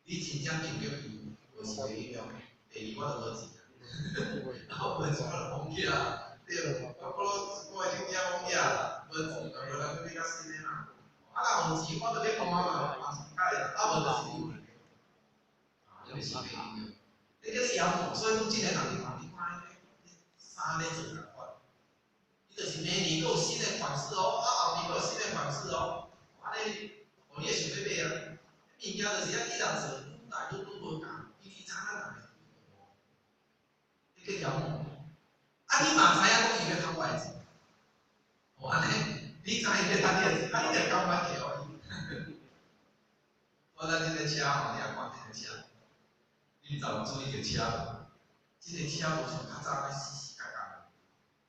S1: 你真正用著伊，無是袂影響。第二，我就無錢啊，啊無錢我就封起啊。對，我的手機封起啊，無錢就無人去買較新的嘛。啊，若有錢，我就欲換嘛，嘛是較會，啊無就是你有。啊，這個是袂影響。這叫做妖魔，所以講這个人你看，你看彼衫咧做仝款，伊就是明年閣有新的款式哦，啊後年閣有新的款式哦，按呢，予你會想欲買啊。物件就是按呢人做，愈來愈愈無仝，比你早咱人的。這叫妖魔。啊，你嘛知影講伊欲趁我的錢，哦，按呢，你知伊欲趁你的錢，啊，你就甘願摕予伊。我咱這个車吼，你若看這個車，你毋知有注意著車無？這个車無像較早按呢死死角角，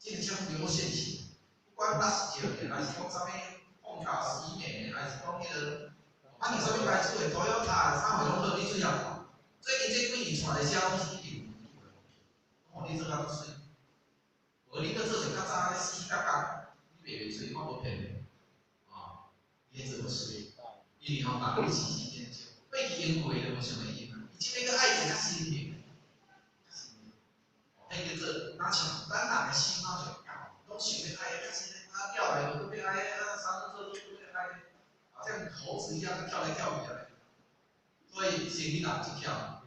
S1: 這个車流線型，不管納什的，還是講啥物豐田、喜美，還是講彼个，反正啥物牌子的，Toyota，啥貨攏好，你注意看。最近這幾年帶的車攏是一定有，哦，你做甲足媠。無你閣做像較早按呢死死角角，你袂袂媠，我無騙你，哦，伊彼做較媠，因為吼，逐日時時研究，過去用過就無想欲用啊，伊這擺閣愛一個較新型的，較新的，彼叫做若像咱人的心仔就共，攏想欲愛較新的，啊了來就閣欲愛啊，三歲閣欲愛，好像猴子一樣跳來跳去按呢。所以生理人這巧，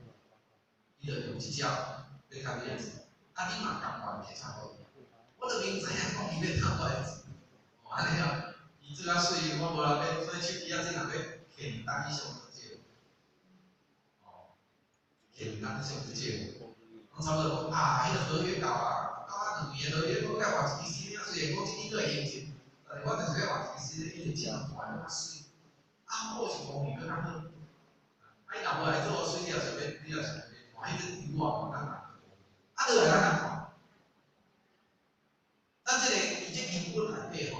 S1: 伊就用這招欲趁你的錢，啊你嘛甘願摕出予伊。我就明知影講伊欲趁我的錢，哦按呢啊，伊做較媠，我無人欲，所以手機仔這若欲現單去上足少，哦，現單去上足少，攏差不多講啊，彼个合約到啊，到啊兩年的合約，閣愛換一支新的，雖然講這支閣會用錢，但是我就是欲換一支新的，因為這樣換較媠，啊好是講伊閣較好，啊伊若無來做媠，你也想欲，你也想欲換彼個油啊，咱人，啊落來咱來看。咱這个佇這經文內底吼，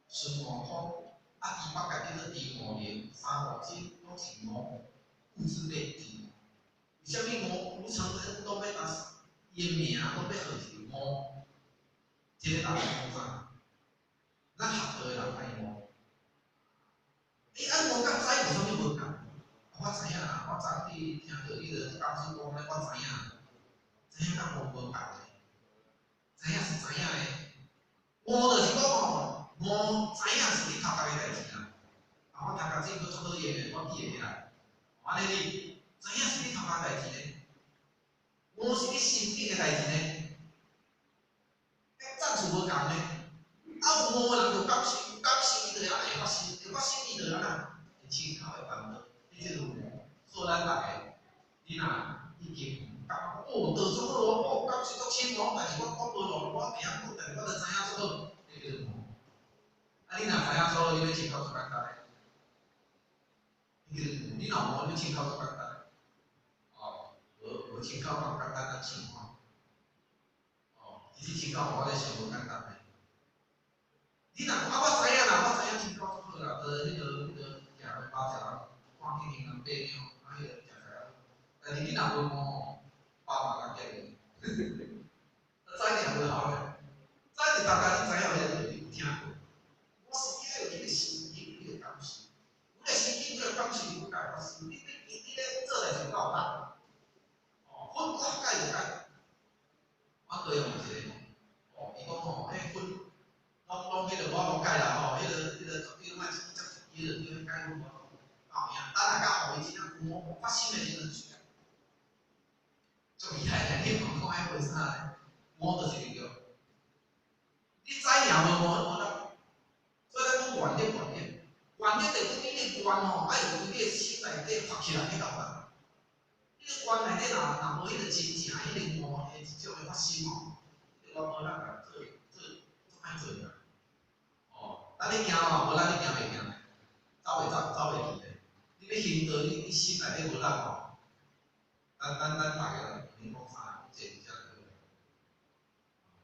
S1: 孫悟空啊，豬八戒叫做豬五靈，三五真攏是悟，物質類是悟。為啥物悟吳承恩攏欲拿伊的名攏欲號一個悟？這个大家講啥？咱學道的人愛悟。欸，啊悟佮知有啥物無仝？我知影啦，我昨去聽著彼个講師講咧，我知影，知影佮悟無仝咧。知影是知影的，悟就是講吼，悟知影是你頭殼的代誌啦。啊，我頭殼這閣足好用的，我記會起來。按呢你知影是你頭殼代誌呢？悟是你心頂的代誌呢？佮讚數無仝呢？啊，有悟的人就感受，有感受伊就會按呢會發生，會發生伊就按怎會清口的煩惱，你這就悟。所以咱逐个，你若已經感覺哦，道足好哦，哦，感受足深哦，但是我講無路，我袂曉講，但是我就知影足好，這叫做悟。啊，你若知影足好，你欲清口足簡單的。彼叫做悟，你若無，你欲清口足簡單的。哦，無無清口較簡單啊，唱看。哦，其實清口我咧想無簡單的。你若講啊，我知影啦，我知影清口足好，人爬庙，啊，彼个食菜啊。但是你若无悟，爸嘛共结去。知尔无效咧，知是大家你知影彼个道理有听过。我是你爱有彼个心境，彼个感受。有个心境，彼个感受，你才会发生。你咧做代志有够力。哦，佛我解就解。我高阳有一个，哦，伊讲吼，彼佛拢彼个我拢解啦吼，彼个绝对莫接彼个叫解佛我拢有影。等下到予伊真正有悟发心的时阵就足厉害咧！你讲讲爱为啥咧？悟就是力量。你知尔无悟无力。所以咱讲愿力，愿力，愿力就是讲你的愿吼，爱有伫你的心内底发起来彼够力。你的愿内底若无彼个真正彼个悟的一种的发心吼，你愿无力来做做做歹做啦。哦，咱咧行吼，无力你行袂行，走袂走，走袂去咧。你欲行道，你心内底无力吼。咱逐个人免讲啥，坐伫遮就好。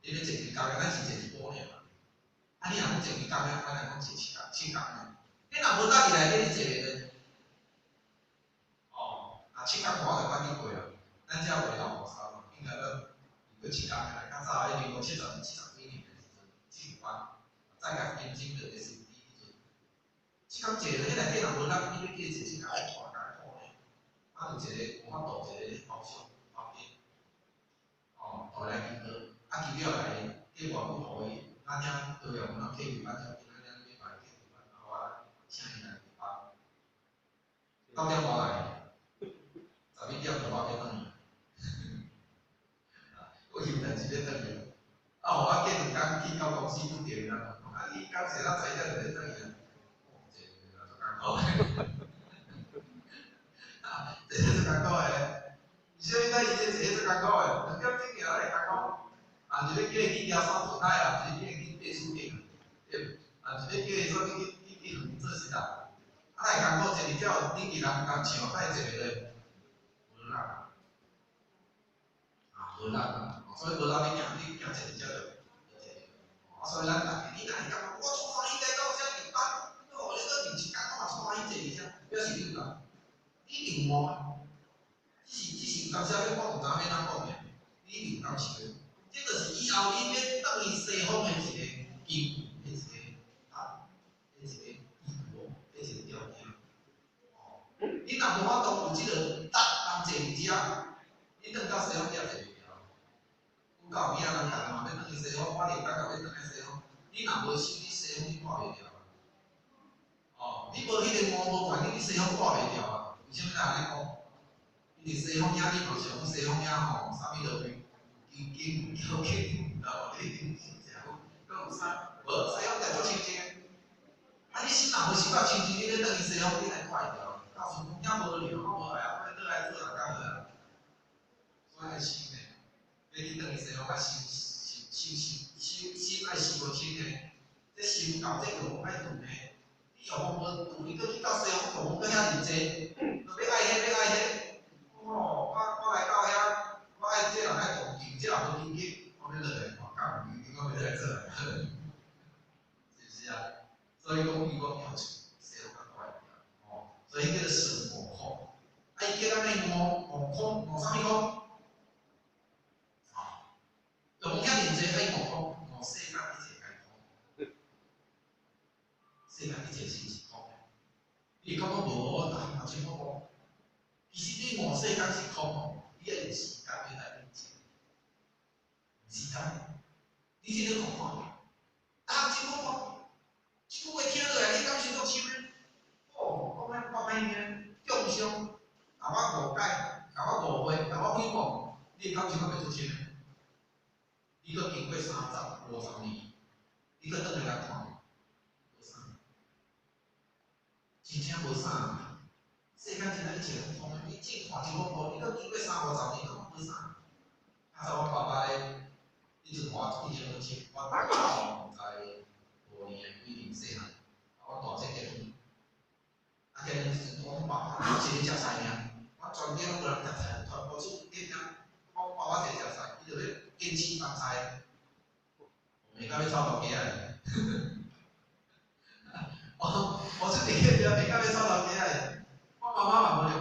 S1: 你欲坐一工，咱是坐一晡尔。啊，你若讲坐一工，咱来讲坐7工，7工呢？你若无力伫内底，你坐袂落。哦，啊，7工我就捌去过啊。咱遮有个老菩萨嘛，应该拢有过7工的啦。较早彼民国70几年的时阵，进班，早甲金针就伫身边彼阵。7工坐落，彼内底若无力，你欲叫伊坐7工，偌艰苦呢？啊，有一个有法度，一个包厢包间，哦，后来祈祷，啊，祈了来，计偌久予伊，咱遐高阳人客去班条件，咱遐礼拜客去班，啊，我请伊来班，9点外来，11点就我欲转去，我有代志欲转去，啊，予我过2工去到公司拄著伊人，讲啊，你敢是咱11点就欲转去啊？哦，坐足艰苦。坐足艰苦的，为啥物咱伊咧坐足艰苦的？2点钟尔会艰苦，啊，是欲叫伊去举三座台啊，是叫伊去爬树顶，对，啊，是欲叫伊说去去做事啊？啊，会艰苦，坐伫遮顶个人共唱，哪会坐袂落？无力，啊，无力，所以无力你行你行坐伫遮就就坐。啊，所以咱逐个，你若会感觉我足欢喜来到遮入班，哦，你阁入一工我嘛足欢喜坐伫遮，表示你有力，你有悟。只是有当时仔我毋知影欲按怎讲尔，你一定有感受的。这就是以后你欲转去西方的一个根据，彼一个啊，彼一个依据哦，彼一个条件。哦，你若无法度有这个力，人坐伫遮，你转到西方也坐袂牢。阮家有囝人逐个嘛欲转去西方，我连感觉欲转去西方，你若无心，你西方你挂袂牢。哦，你无彼个悟无愿，你去西方挂袂牢啊？为啥物咱按呢讲？因为西方遐你嘛是讲西方遐吼，啥物都有，金金有金，知无？你顶食好，阁有啥？无西方就足清净的。啊，你心若无修到清净，你欲转去西方，你会挂会牢？到时阵讲遐无聊，我无爱啊，我欲转来做人较好啊。所以爱修呢，欲去转去西方爱修修修修修心爱修无清呢。这修到这个爱断呢，你欲望无断，你阁去到西方，欲望阁遐尔济，阁欲爱彼欲爱彼。哦，我来到遐，我爱这人爱恭敬，这人无恭敬，我欲落来看，敢有恭敬，我欲落来做来，是毋是啊？所以讲，伊讲要出西方较快点，哦，所以叫做算悟空。啊，伊叫咱咧悟悟空，悟啥物空？啊，用遐尔济爱悟空，悟世间一切皆空，世间一切是毋是空的？你会感觉无？啊，真好无？其实你悟世间是空吼，你爱用时间来认证。时间，你这咧看看，啊，真好看，这句话听落来，你感受足深呢？哦，讲咱讲歹听，中伤，共我误解，共我误会，共我诽谤，你会感受敢袂足深呢？你阁经过30、50年，你阁转来来看，无啥，真正无啥。世间真正一切拢空的，你正看一某步，你阁经过30、50年，拢无啥。较早阮爸爸咧，彼阵我已经拢七，我大概在5年的几年细汉，啊，阮大姐结婚，啊，结婚时阵，阮爸爸一个食菜尔，阮全家拢无人食菜，全部出结婚，阮爸爸一个食菜，伊就咧坚持放菜，袂到欲臭头家的。我出伫结婚，袂到欲臭头家的。我妈妈嘛无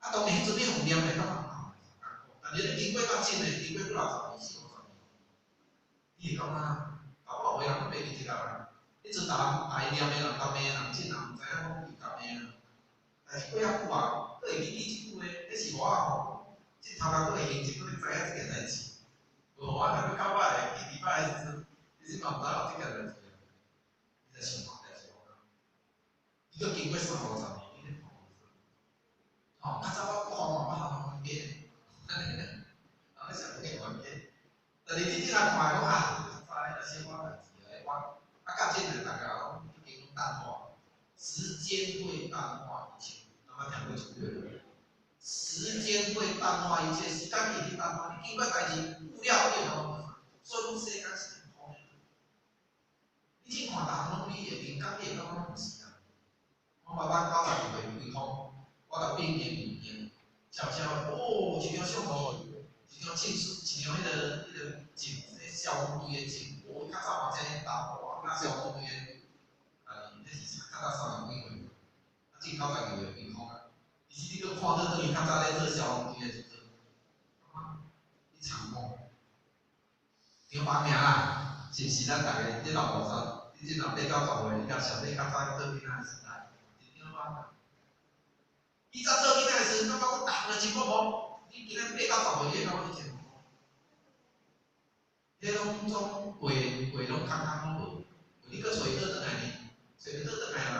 S1: 啊，當然彼陣你用念會感覺啊，但是你經過較真的，經過幾若十年、四五十年，你會感覺搞不好有的人攏袂記得啊。彼陣逐人愛念的人、逐罵的人，真人毋知影講伊共罵啊。但是過較久啊，閣會記起這句話，彼是我吼，這頭殼閣會認真，閣會知影這件代誌。無我若閣九擺記二擺的時陣，其實嘛毋知有這件代誌啊。你在想看代誌無？你閣經過三五十年，你咧看吼，較早我講嘛，我通冤家，人咧想講冤家。但是你這若看講啊，較早咧小可代誌啊，我啊到這來大家攏已經淡化，時間會淡化一切，有捌聽過這句話？時間會淡化一切，時間會去淡化，你經過代誌久了，你會感覺所以講世間是空的。你去看逐項攏你的，靈感你會感覺攏毋是啊。我爸爸92歲開空，我共變形物件，悄悄的，哦，一張相片，一張證書，一張彼個證，消防隊的證，哦，較早嘛遮爾大，哇，那消防隊的，啊，彼是較早30幾歲，啊，這92歲開空啊。其實你閣看倒轉去，較早咧做消防隊的時陣，感覺你長講，張爸名啦，是毋是咱逐个這老五十，你這若8、90歲，你若想欲較早做囡仔的時代，是張爸。以前做囡仔的時陣，感覺講逐項都真無無，你今仔8、90歲，你會感覺以前無。彼攏總過過攏空空攏無，你閣揣伊倒轉來呢？揣伊倒轉來啦，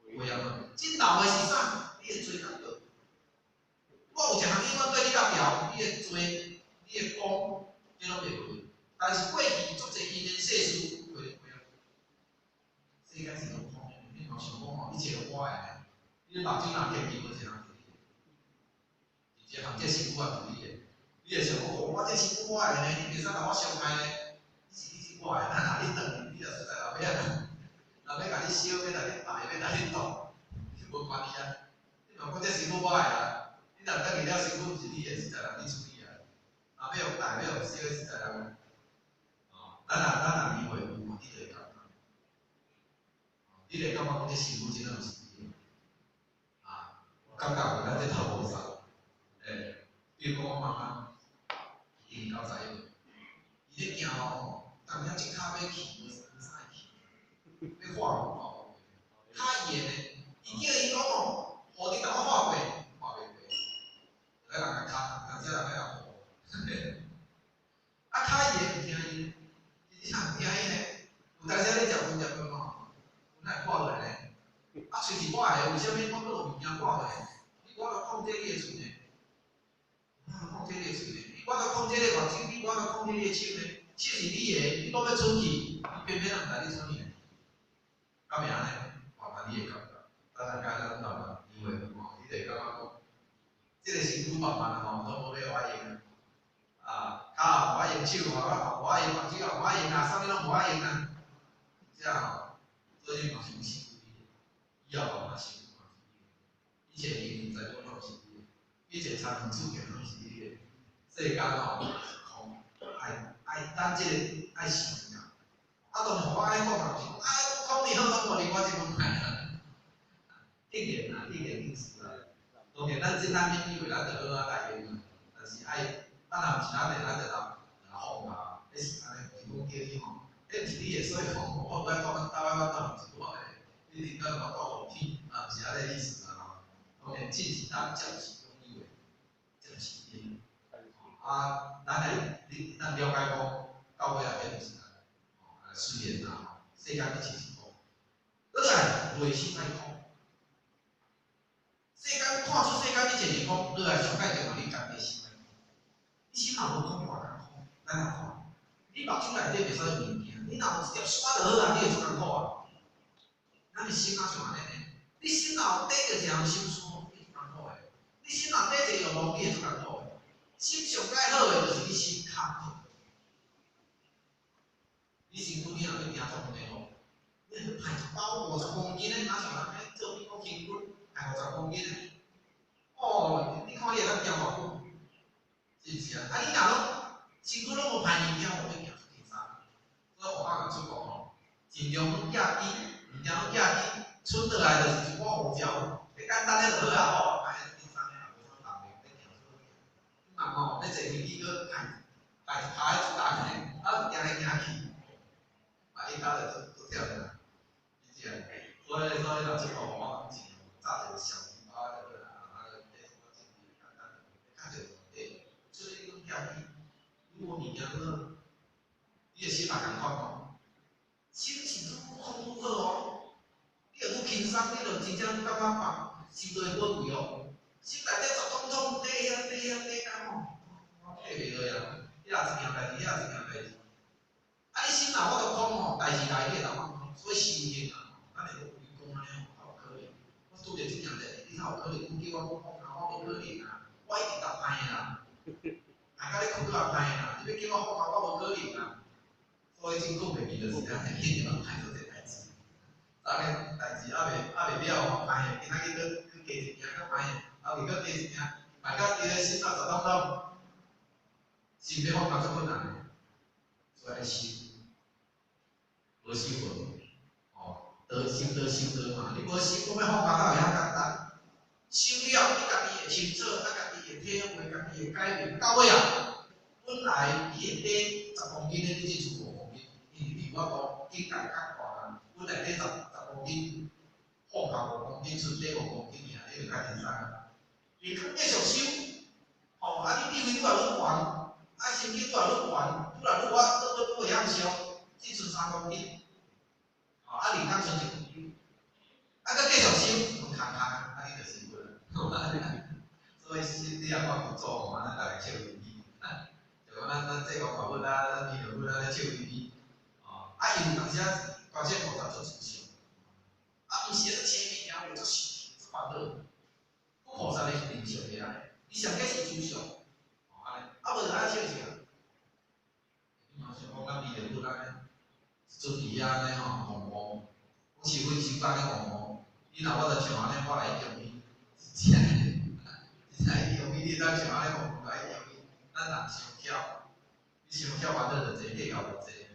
S1: 袂啊嘛。真老的是啥？你的罪較多。我有一項永遠對你較牢，你的罪、你的功，這攏袂無。但是過去足濟因緣世事，過過啊。世間是攏空的，你莫想講吼，一切攏我的呢。你目睭若閉去，無一人摕你的。一項這身軀也毋是你的，你會想講，哦，我這身軀我的呢，你袂使共我傷害呢。你是你是我的，咱若你轉去，你若實在若欲按怎，若欲共你燒，欲共你拜，欲共你擋，你無關係啊。你若講這身軀我的啊，你若轉去了，身軀毋是你的，實在人去處理啊。若欲予拜，欲予燒，實在人。哦，咱若年歲有，你就會感覺，你就會感覺講這身軀真正毋是你的。啊，我感覺咱這頭菩薩，比如講我媽媽，已經91歲，伊咧行吼，當時這跤欲去，無啥會去，欲化無化無過，較伊的呢，伊叫伊講吼，予你共我化過，化袂過，就愛人共牽，當時人愛共扶。啊，較伊的毋聽伊，伊真正毋聽伊呢。有當時咧食飯食飯吼，阮會掛落來呢。啊，喙是我的，為啥物我閣有物件掛落來？你無法度控制你的喙呢？無法度控制你的喙呢？你無法度控制你的目睭，你無法度控制你的手呢？手是你的，你講欲出去，你偏偏人毋知你出去呢？敢會按呢？慢慢你會感覺，等下咱慢慢因為吼，你就會感覺講，這個身軀慢慢吼，攏無欲予我用啊，跤也無愛用，手也無愛用，目睭也無愛用啊，啥物攏無愛用啊。這吼，所以你嘛是身軀你的，以後嘛身軀嘛是你的，一切名財寶攏是你的，一切產品主權攏是你的。世間吼是空，愛愛咱這個愛想啊。啊，當然我按呢講嘛，毋是講啊，空你好，攏無你我這本歹啊。必然啊，必然定時啊。當然，咱這咱免以為咱就好啊來用啊，但是愛，咱若毋是咱的，咱就來來放啊。彼是按呢，毋是講叫你吼，彼毋是你的，所以講我無愛講咱台灣我毋是我的，你頂到我講予天，啊，毋是按呢意思啦吼。當然，這是咱暫時擁有的，暫時的。啊，咱來，你咱了解講，到尾仔彼毋是咱，吼，雖然啦吼，世間一切是空，倒來內心愛空。世間看出世間一切是空，落來上蓋重要，你家己的心愛空。你心若無空，偌艱苦。咱來看，你目睭內底袂使有物件，你若有一粒沙就好啊，你會足艱苦啊。咱的心若像按呢呢，你心若有底著一項心事，你足艱苦的。你心若底一個欲望，你會足艱苦的。心上蓋好的，就是你心空的。你身軀你若欲行足遠的路，你若欲刣一包50公斤的，若像人咧做兵講行軍，刣50公斤的，哦，你看你會當行偌久？是毋是啊？啊，你若攏身軀攏無歹物件，我欲行出輕鬆。所以我爸共出國吼，盡量攏寄機，物件攏寄機，剩落來就是一寡胡椒，簡單的就好啊，吼，刣輕鬆的。飞机阁歹歹拍咧足重的，啊行来行去，啊伊跤就足足忝的啦，是这样。所以若这个我讲尽量扎一个小提包就好啦，啊，带一寡精力简单，较济问题。所以你讲惊伊，如果物件好，你的心嘛仝款哦，心情愈控愈好哦，你若愈轻松，你就真正感觉放心内宝贵哦。心内底十通通底遐底遐底工吼，我退袂落啊，遐一件代志，遐一件代志。啊，你心若法度空吼，代志來你會當放空，所以修行啊，咱會講講按呢吼，較有可能。我拄著這件代志，你較有可能講叫我講放下，我無可能啊，我一直逐歹啦，大家咧困閣也歹啦，你欲叫我放下，我無可能啊。所以真困袂去就是按呢，一定歹做這代志。昨昏代志猶未了吼，歹的，今仔日閣閣加一件閣歹的，後日閣加一件，大家佇咧心內十通通，心欲放下足困難的，所以愛修，無修無，哦，得修得修得嘛，你無修，講欲放下哪會遐簡單？修了，你家己會清楚，啊，家己會體會，家己會改變。到尾啊，本來你會提10公斤的，你只剩5公斤，因為你有法度境界較懸啊。本來提十公斤，放下五公斤，剩提5公斤爾，你就較輕鬆啊。你較繼續修，吼，啊，你地位愈來愈懸，啊，心境愈來愈懸，愈來愈我愈愈會曉燒，只剩3公斤，吼，啊，二工剩1公斤，啊，閣繼續修，攏空空啊，啊，你就辛苦啦。所以你若看佛祖吼，按呢逐个笑嘻嘻，就講咱濟公嘛佛啊，咱彌勒佛啊咧笑嘻嘻，哦，啊，伊有當時啊，觀世菩薩做慈祥，啊，毋是咧請物件，會足生氣、足煩惱。佛菩薩咧是靈性的啊，伊上蓋是慈祥，哦，按呢，啊無就愛笑啥？你嘛想講咱彌勒佛按呢，一尊佇遐按呢吼，戇戇，講收粉收甲按呢戇戇，你若我著像按呢，我來用伊，真正，真正伊用伊，你會當像按呢戇戇來用伊，咱人傷巧，你傷巧煩惱就濟，計較就濟，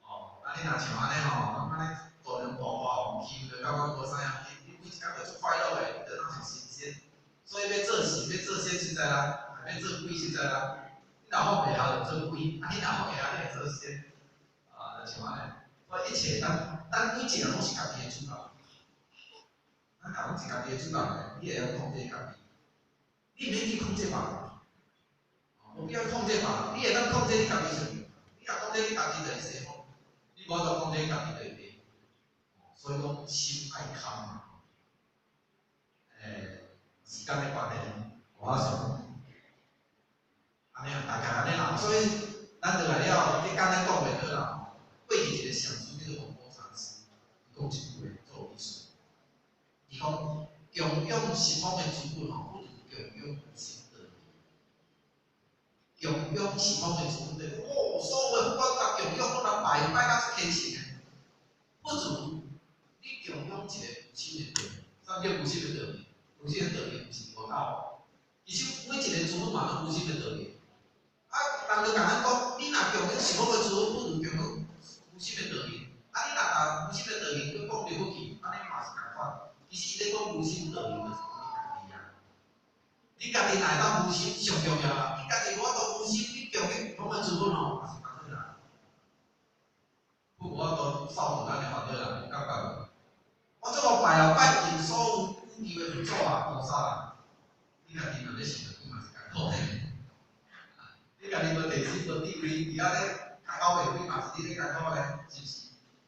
S1: 哦，啊你若像按呢吼，按呢大龍大化欺負，就感覺無啥樣，你每一工就足快樂的，你就當上神仙。所以欲做神，欲做仙實在啦，欲做鬼實在啦。你若放袂下就做鬼，啊你若放會下，你會做仙。啊，就像按呢。所以一切咱咱每一個人攏是家己的主角。咱逐攏是家己的主角呢，你會曉控制家己。你毋免去控制別人，無必要控制別人，你會當控制你家己上。你若控制你家己，就會成功；你無法度控制家己，就會跌。所以講心愛空嘛。時間的關係，我想，按呢啊，大概按呢啦。所以咱就來了，你簡單講袂好啦。過去一個上師叫做弘波禪師，伊講一句話足有意思。伊講供養十方的諸佛吼，不如供養無心道義。供養十方的諸佛，哦，所有的佛我共供養，攏來拜拜甲足虔誠的，不如你供養一個無心的道義。啥物叫無心的道義？無心的道義毋是無夠，其實每一個諸佛嘛攏無心的道義。啊，人就共咱講，你若供養十方的諸佛，不如供養無心的道義。啊，你若共無心的道義閣講入去，按呢嘛是仝款。其實伊咧講無心道義，就是講你家己啊。你家己若會當無心，上重要啦。你家己無法度無心，你供養十方的諸佛吼，嘛是煩惱啦。佛無法度掃除咱的煩惱啦，你感覺無？我這麼拜啊，拜盡所有宇宙的佛祖啊、菩薩啊，你家己若咧想著，你嘛是艱苦的。你家己無地心、無地位，佇遐咧較溝袂開嘛是你咧艱苦咧，是毋是？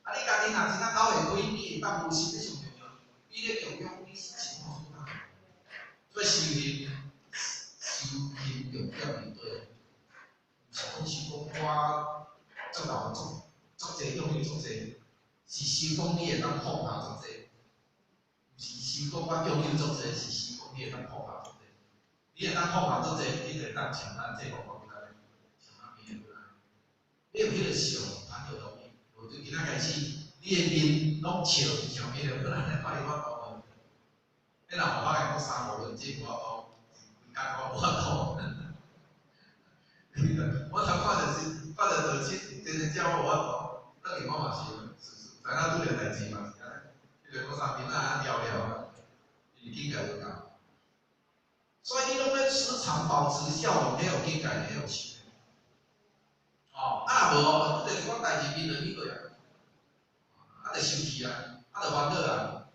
S1: 啊，你家己若真正溝會開，你會當無心咧上重要，比咧供養你是真好處大。所以修行，修行重點佇佗？毋是講修講我足老足足濟，擁有足濟，是修講你會當放下足濟。毋是修講我擁有足濟，是修講你會當放下足濟。你會當放下足濟，你就會當像咱這個講的，像咱彌勒佛按呢。你有彼個相，咱就容易。無對今仔開始，你的面攏笑，像彌勒佛按呢，看你法度無？你若無法講三無輪子無法度，規工我無法度。我頭看著是看著道親，真正叫我無法度，轉去我嘛是，是是，知影拄著代誌嘛是按呢。彼個郭三面仔聊聊啊，伊境界無仝。所以你攏欲時常保持笑容，彼有境界，彼有錢。哦，啊若無哦，拄著一寡代誌面就變過啊，啊就生氣啊，啊就煩惱啊。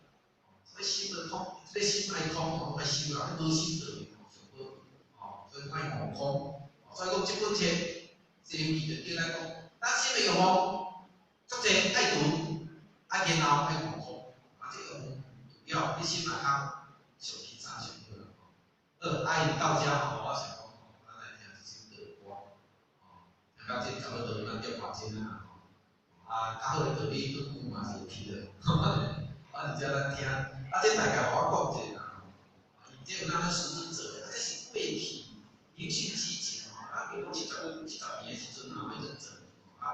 S1: 所以心就空，這個心愛空吼，愛修啦，無心就上好，哦，所以愛悟空。所以講這本冊《西遊記》就叫咱講，咱心的欲望足濟，愛圖，啊然後愛悟空，啊這個欲望了，你心若空，上輕鬆上好啦。好，阿姨到遮吼，我想講吼，咱來聽一首道歌，吼，聽到這差不多咱點外鐘啊，吼，啊，較好的道理閣久嘛是有去的，我佇遮咱聽，啊，這大概予我講者啦，吼，伊這有咱師尊做的，啊，這是過去連續幾節吼，啊，民國75、70年的時陣啊，彼陣做，啊，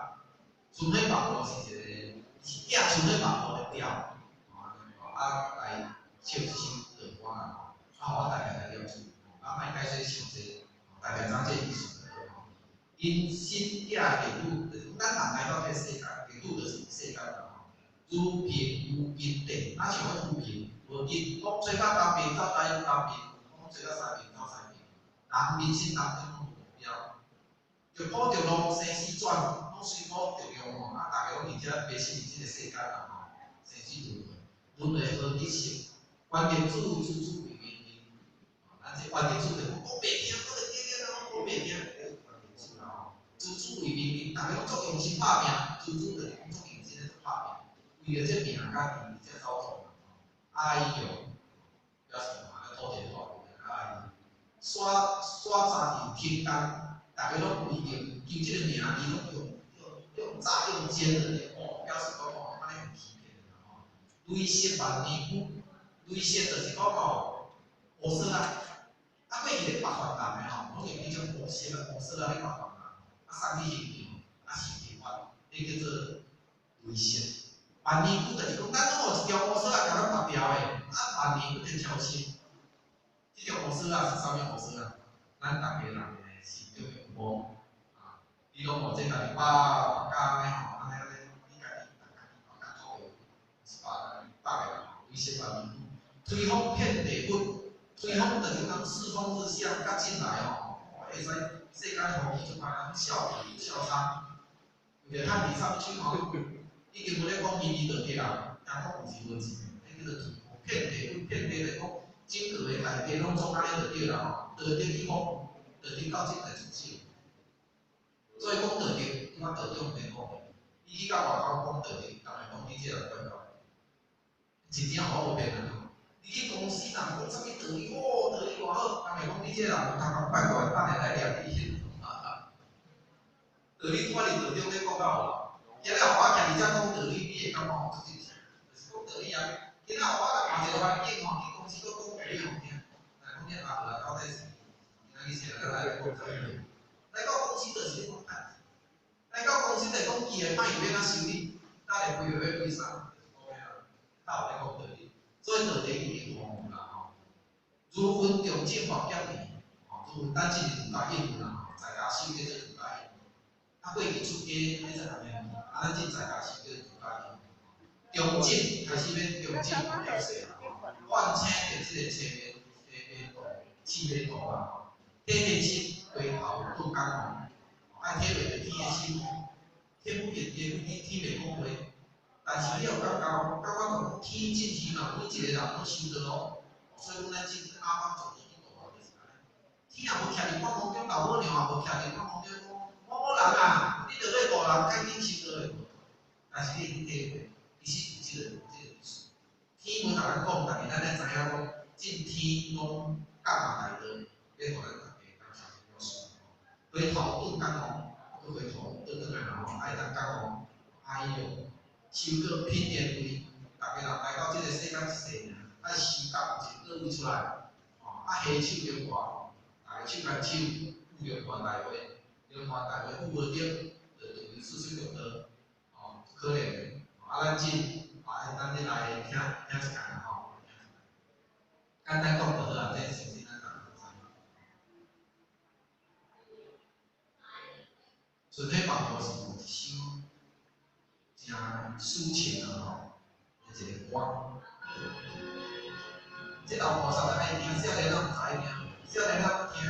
S1: 春火白露是一個，是寄春火白露的調，啊，來唱這首道歌啦，吼，啊，我大概來了解，啊，莫解說傷濟，大概知影這個意思就好吼。人生寄地主，就是咱人來到這個世間，地主就是世間啦吼。如貧無根地，啊像彼浮萍無根，風吹到東邊走東邊，風吹到西邊走西邊。人人生當中攏有目標，著苦著樂，生死轉，攏隨苦著用吼。啊，逐家攏佇遮迷失佇這個世間啦吼，生死輪迴，輪迴何得勝？關鍵字處處為明明。咱這關鍵字就講講袂聽，講得對對，攏講袂聽，這關鍵字啦吼。處處為明明，逐家攏足用心拍拼，處處就是講足認真咧拍拼，為著這命家己才走創。哎喲，表示嘛，土地大哎喲，沙沙炸佇天間，逐家攏為著求這個名利，攏用用用詐用奸的，哦，表示講哦，按呢用欺騙的吼。累世萬年久，累世就是講吼，烏索啊，啊過去咧白髮人的吼，攏用彼種烏色啊，烏索啊咧白髮人，啊送去刑場，啊受刑罰，彼叫做累世。萬年久就是講，咱攏有一條烏索仔共咱縛牢的，啊萬年不得超生。這條烏索仔是啥物烏索仔？咱逐家人的心中的欲望啊，你攏無這家己縛縛甲按呢吼，按呢按呢，你家己家己縛甲土的，是縛縛的啦吼，累世萬年久。推風遍地佛，推風就是講世風日下，甲進來吼，會使世間風氣就歹，人笑皮笑倉，為著趁錢啥物手吼，已經無咧講義理道德啊，聽講有錢無錢，彼叫做推風遍地佛，遍地就講整個的大地攏總按呢就對啦吼，道德去風，道德到這來出手。所以講道德，我道長免講的，你去到外口講道德，人會講你這人怪怪。真正我無騙人吼，你去公司人講啥物道理，哦，道理偌好，人會講你這人有頭殼怪怪，等下來掠你。道理我佇道長咧講到有，今日予我徛佇遮講道理，你會感覺吼足正常，就是講道理啊。今仔予我來換一個環境吼，去公司閣講道理予聽，來講你阿伯啊到底是今仔日是來來講啥物？來到公司就是咧講趁錢，來到公司就是講伊會歹欲按怎修理，等下規個欲歸啥，就是講啥，較有咧講道理。所以道德已經荒蕪啦吼。如雲中正法減年，吼，如雲咱這是儒家應啦吼，在家修叫做儒家應。啊，過去出家彼陣安尼，啊，咱這在家修叫儒家應。中正開始欲中正表示啦，喚醒著這個青年青年度、青年度啦吼，體天心回頭頓感悟，愛體會著天的心，天不言天，天天袂講話，但是你有感覺，感覺講天進去嘛，每一個人攏修道咯，所以講咱這阿方做的去度就是按呢。天也無徛佇半空中，老母娘也無徛佇半空中講某某人啊，你著欲度人，趕緊修道的。但是你會去體會，其實有這個意思。天無共咱講，但是咱愛知影講，進天攏覺悟大道，欲予咱逐家感謝表示。回頭頓感悟，閣回頭倒轉來吼，愛當覺悟，哎喲，修過品蓮位，逐家人來到這個世間一世爾，愛修到有一個位出來，吼，啊，攜手龍華，逐家手牽手，赴龍華大會，龍華大會赴無著，就斷四十六道，吼，足可憐的。啊，咱這啊，咱這來聽聽一下啦吼，簡單講就好啊，這相信咱逐家都知。春火白露是一首誠抒情啊吼，的一個歌。這老菩薩愛聽，少年人毋知愛聽，少年人聽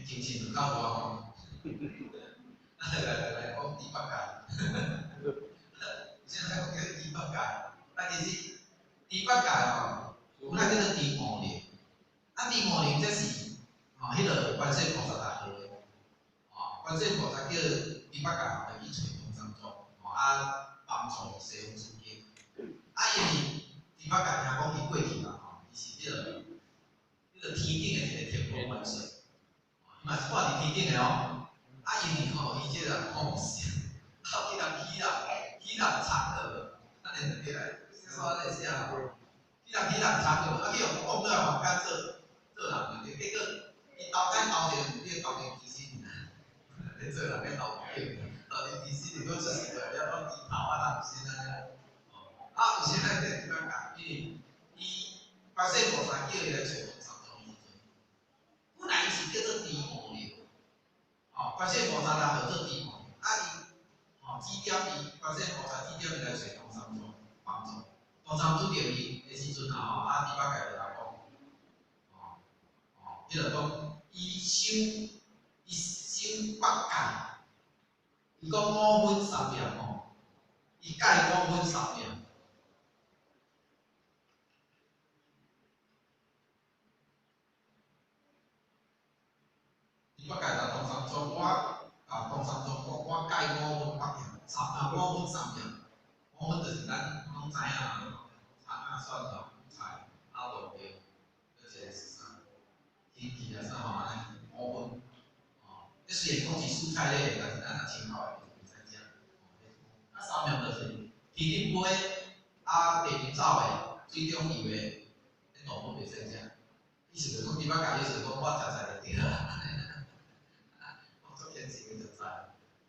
S1: 精神有夠大吼。來來來，講豬八戒。現在講叫豬八戒，啊其實豬八戒吼，本來叫做豬五靈，啊豬五靈這是吼彼个觀世菩薩來號的，吼觀世菩薩叫豬八戒吼來去揣唐三藏，吼啊幫助西方取經，啊因為豬八戒聽講伊過去啦吼，伊是彼个天頂的一個天蓬元帥，伊嘛是掛佇天頂的哦，啊因為吼伊這個吼是，啊去人起人起人嫦娥，啊你起來，說安尼寫吼，去人起人嫦娥，啊去予放倒來凡間做做人，結果伊投胎投一個你個投人機身，咧做人咧投投人機身，如果出世過來了攏豬頭啊人身安尼啦，啊有啥咱這點解？因為伊觀世菩薩叫伊來揣唐三藏的時陣，本來伊是叫做豬五靈，吼，觀世菩薩來號做豬五靈，啊伊吼指點伊，觀世菩薩指點伊來揣唐三藏幫助，唐三拄著伊的時陣啊吼，啊豬八戒就來講，吼吼，彼個講伊修八戒，伊講五葷三麵吼，伊戒五葷三麵。豬八戒就唐三藏，我啊唐三藏講，我戒五葷八麵，三啊五葷三麵，五葷就是咱攏知影嘛，蔥仔蒜頭菜啊豆苗，閣一個是啥？天氣啊啥吼按呢五葷，吼，這雖然講是蔬菜類的，但是咱若清口的就袂使食。啊三麵就是天頂飛，啊地面走的，水中游的，彼動物袂使食。意思就講豬八戒意思講我食菜就對啦。我足虔誠的食菜。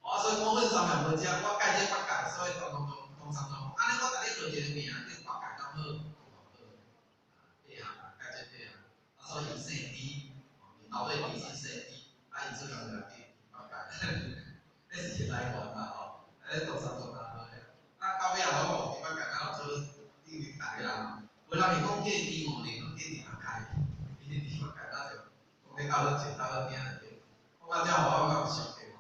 S1: 啊，所以五葷三麵無食，我戒這八戒，所以唐唐唐三藏，按呢我共你號一個名叫八戒敢好？好，八項戒這八項，啊，所以伊姓豬，伊頭尾豬是姓豬，啊，伊出人就叫八戒，這是來源啦吼，啊，唐三藏來號的。啊，到尾仔攏豬八戒敢有做等於逐个人，有人會講叫伊豬五靈，攏叫豬八戒，伊豬八戒咱就講咧較好笑，較好聽就對。講到遮吼，我較有想起吼，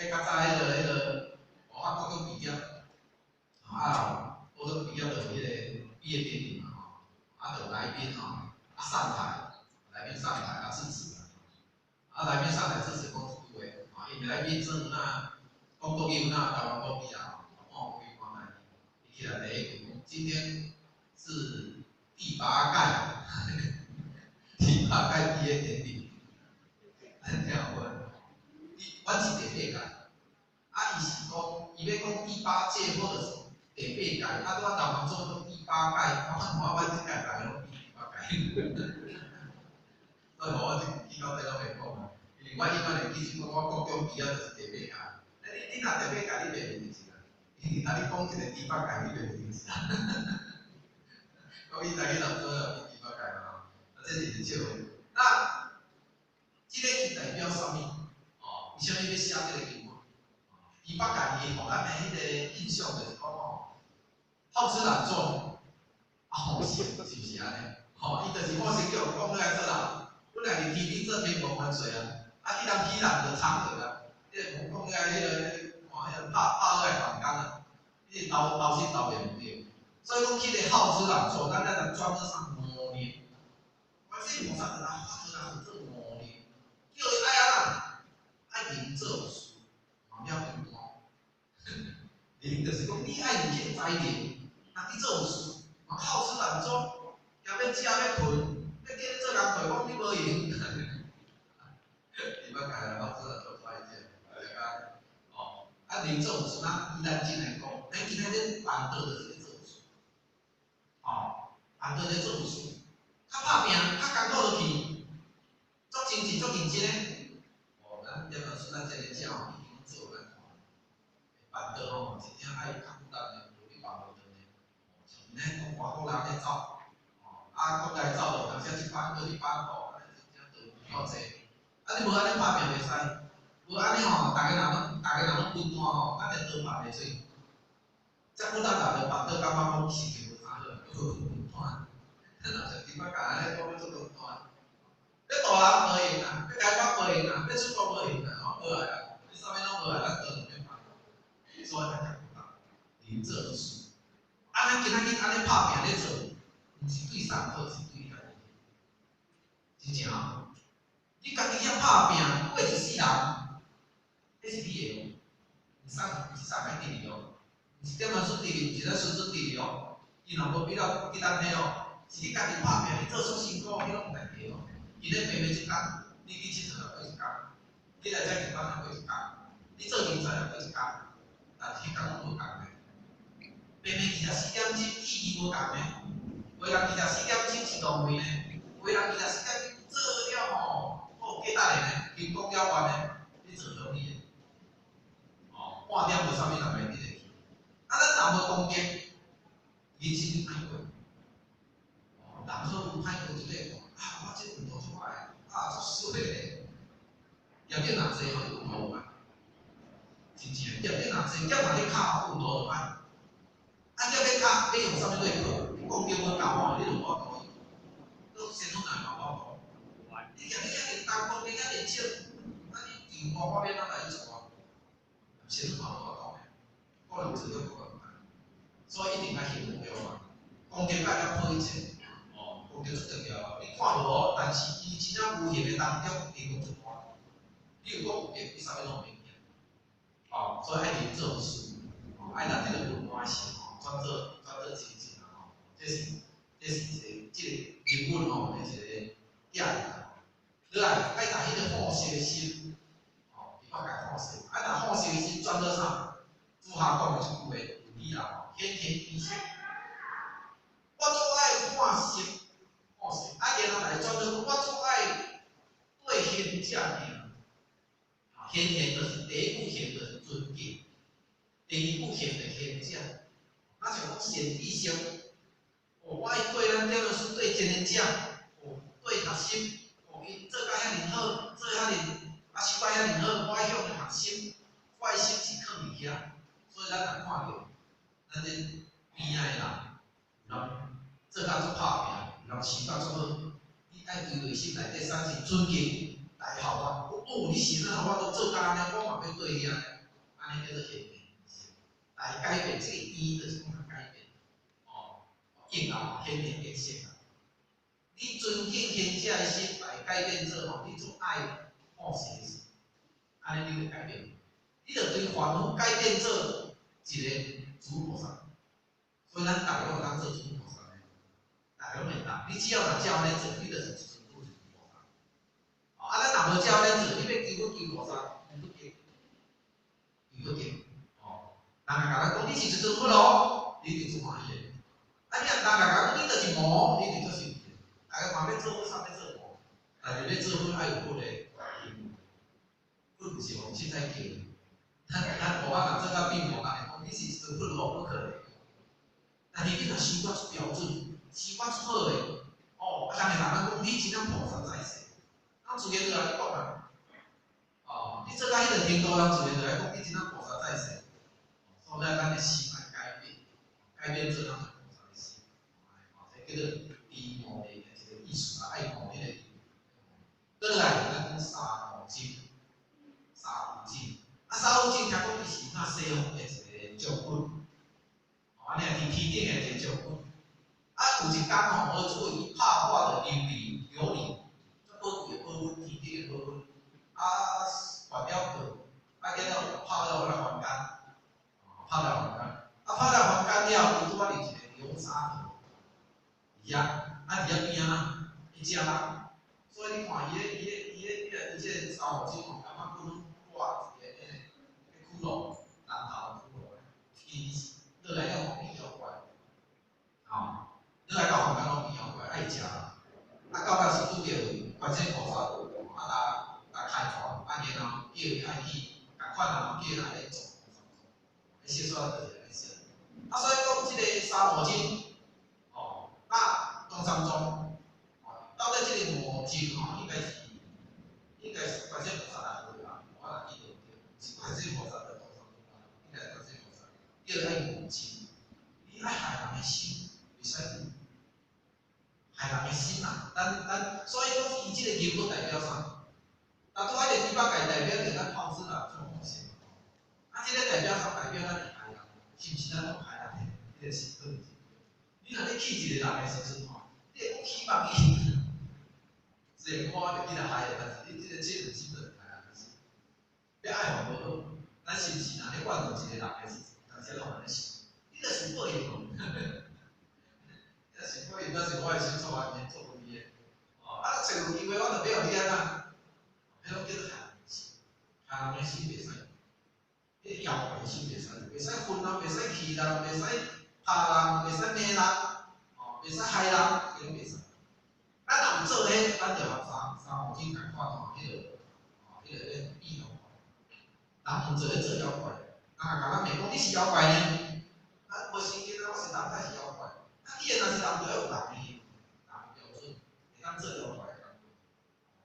S1: 較早彼个我國中畢業，啊，國中畢業就彼個畢業典禮嘛吼，啊，就來賓吼，啊上台，來賓上台啊致辭啊，啊來賓上台致辭講一句話，因為來賓算有哪講國語有哪台灣國語啊，講國語講來，伊起來第一句講，今天是第八屆，第八屆畢業典禮，咱聽有無？阮是第八屆，啊，伊是講，伊欲講第八屆或者是第八屆，啊，拄仔台灣做講第八屆，我看阮這屆逐个攏變第八屆，所以吼，我這記到底攏袂講啊，因為我永遠會記住講，我國中畢業就是第八屆，啊你若第八屆你袂認就是啦，因為啊你講一個第八屆你袂認就是啦，講伊台語人做啊變第八屆嘛吼，啊這是一個笑話。那這個伊代表啥物？哦，為啥物欲寫這個經文？豬八戒伊予咱的彼個印象就是講吼，好吃懶做，啊好閒，是毋是按呢？吼，伊就是我先叫講落來做人，本來佇天頂做天蓬元帥啊，啊去人起人就嫦娥啊，彼個講講來彼個看彼個拍拍落來凡間啊，伊是投投身投面毋對，所以講彼個好吃懶做，咱來來轉做啥五靈，觀世音菩薩就來發出來號做五靈，叫伊愛按怎？愛能做事，嘛了簡單。能就是講你愛有這個才能，若去做事，嘛好吃懶做，兼欲食欲睏，欲叫你做工課，講你無閒。豬八戒啊，好吃懶做出來食，大家哦，啊能做事，咱以咱真來講，咱今仔日辦道就是咧做事，哦，辦道咧做事，較拍拚，較艱苦落去，足精進，足認真的。哦，咱點講說咱這個遮吼，已經做咱看。辦道吼，真正愛較骨力的，無你辦無斷的。像咱講外國人咧走，哦，啊，國內走就有當時一班閣一班吼，按呢真正就夠濟。啊，你無按呢拍拚袂使，無按呢吼，逐个人攏分散吼，咱個刀拍袂水。遮骨力逐个辦道感覺講心情無啥好，分散。咱若像豬八戒按呢講欲做分散，你大人無閒啊，欲共我無閒啊。拍拚過一世人，彼是你的哦，毋是送予弟弟哦，毋是點樣孫弟弟，毋是咱孫孫弟弟哦，伊若無比較記咱彼哦，是你家己拍拚，你做出辛苦，彼攏家己哦。今日平平一工，你去𨑨迌過一工，你來遮上班也過一工，你做人才也過一工，但是彼工攏無仝的。平平24點鐘意義無仝的，有的人24點鐘是浪費呢，有的人24點鐘做了吼，好價值的呢，成功了完呢，你做啥物的？哦，半點無啥物人會記得去。啊，咱若無功德，人生就歹過。哦，人好有歹過就咧，啊，我這運動出來，啊，足衰的咧。業力若濟吼，你運動有歹。真正業力若濟，業若咧敲運動就歹。啊，業咧敲，你用啥物對付？你功德無夠吼，你就無法度。你先鋒也嘛無法度。你業力遐爾重，功德遐爾少，啊，你求我我欲按怎來做啊？先鋒嘛無法度的，可能做了無共款。所以一定愛行目標嘛，功德愛較破一切，哦，功德足重要。你看無，但是伊真正無形的當中影響足大。你有講有德，你啥物攏免驚。哦，所以愛認做事，哦，愛讓這個文化性吼，轉做精進啊吼。這是一個這個人物吼的一個價值啊。落來愛共彼個放捨的心，哦，伊講共放捨，愛共放捨的心轉做啥？主下講的這句話有理啦吼，顯現知識。我做愛看色，看色，啊，然後來轉做我做愛對賢者行。賢賢就是第一句賢就是尊敬，第二句賢就是賢者。啊，像講善知識，哦，我愛對咱點樣說對真人者，哦，對學習，哦，伊做甲遐爾好，做遐爾啊，修甲遐爾好，我愛向伊學習，我的心是囥佇遐，所以咱若看著咱這邊仔的人，有人做甲足拍拚，有人修甲足好，你愛對內心內底產生尊敬來效法。哦，你是按怎我都做甲按呢，我嘛欲對你按呢，按呢叫做顯現知識，來改變這個伊就是講改變，哦，應啊，顯現變色啊。你尊敬賢者的心來改變做吼，你做愛放捨的心，按呢你就改變。你就對凡夫改變做一個諸菩薩，所以咱逐个攏會當做諸菩薩的，逐個攏會當。你只要若照按呢做，你就是一尊佛，一尊菩薩。啊，咱若無照按呢做，你欲求佛求菩薩，求不得，求不得。哦，人若共咱講你是一尊佛咯，你就足歡喜的。啊，你若人若共咱講你就是魔，你就足生氣。逐个嘛欲做佛，啥欲做魔？但是欲做佛愛有佛的行，佛毋是予凊彩叫的。咱無法度做甲變魔，人會講你是一尊佛咯，不可能。但是你若修甲出標準，修甲出好的，哦，啊，人會共咱講你真正菩薩在世。咱自然就來講啊，哦，你做到彼個程度，人自然就來講你真正菩薩在世。所以咱的心愛改變，改變做咱菩薩的心，哦，這叫做悲悟的一個意思啊，愛悟彼個。過來，咱講三無盡，三無盡。啊，三無盡聽講伊是那西方的一個將軍，哦，按呢佇天頂的一個將軍。啊，有一工吼，我注意伊拍破著琉璃，琉璃，足寶貴的寶物，天頂的寶物。啊，還了過，啊，然後拍了來凡間，拍來凡間，啊，拍來凡間了，伊拄仔佇一個流沙河，佇遐，啊，佇遐邊仔伊食人，所以你看伊咧，伊咧，伊咧，伊個伊這個三無盡吼，感覺骨攏掛一個彼個骷髏，人頭骷髏，伊落來了吼變妖怪，吼，落來到凡間攏變妖怪，愛食人，啊，到尾是拄著觀世音菩薩，啊，來開傳，啊，然後叫伊愛去，仝款人叫伊愛來做，彼小說就是按呢寫。啊，所以講這個三無盡，哦，那唐三藏，哦，到底這個無盡吼，應該是觀世音菩薩來學啦，我若記得無對，是觀世音菩薩的唐三藏，應該是觀世音菩薩，叫愛無盡，你愛害人的心，袂使害人的心啊，咱所以講伊這個人物代表啥？若拄仔個豬八戒代表著咱創始人做奉獻，啊，這個代表啥？代表咱會害人，是毋是咱攏害人的？彼個心可能是。你若咧氣一個人的時陣吼，你會講希望伊，雖然我袂記得害，但是你這個這份心就會害啊，就是欲愛予無好，咱是毋是若咧怨恨一個人的時陣，當時攏按呢想，你著是報應哦，你若是報應，那是我的心錯啊，免做無的。哦，啊，揣有機會我就欲予你按怎，彼攏叫做害人心，害人的心袂使，彼個妖怪的心袂使，袂使恨人，袂使氣人，袂使拍人，袂使罵人，哦，袂使害人，這攏袂使。咱若有做彼，咱就和三三無精仝款吼，彼個吼，彼個咧變妖怪。人毋做咧做妖怪，人若共咱罵講你是妖怪呢？咱無承認啊，我是人，才是妖怪。啊，既然若是人，就愛有人的人的標準，會當做妖怪的工作。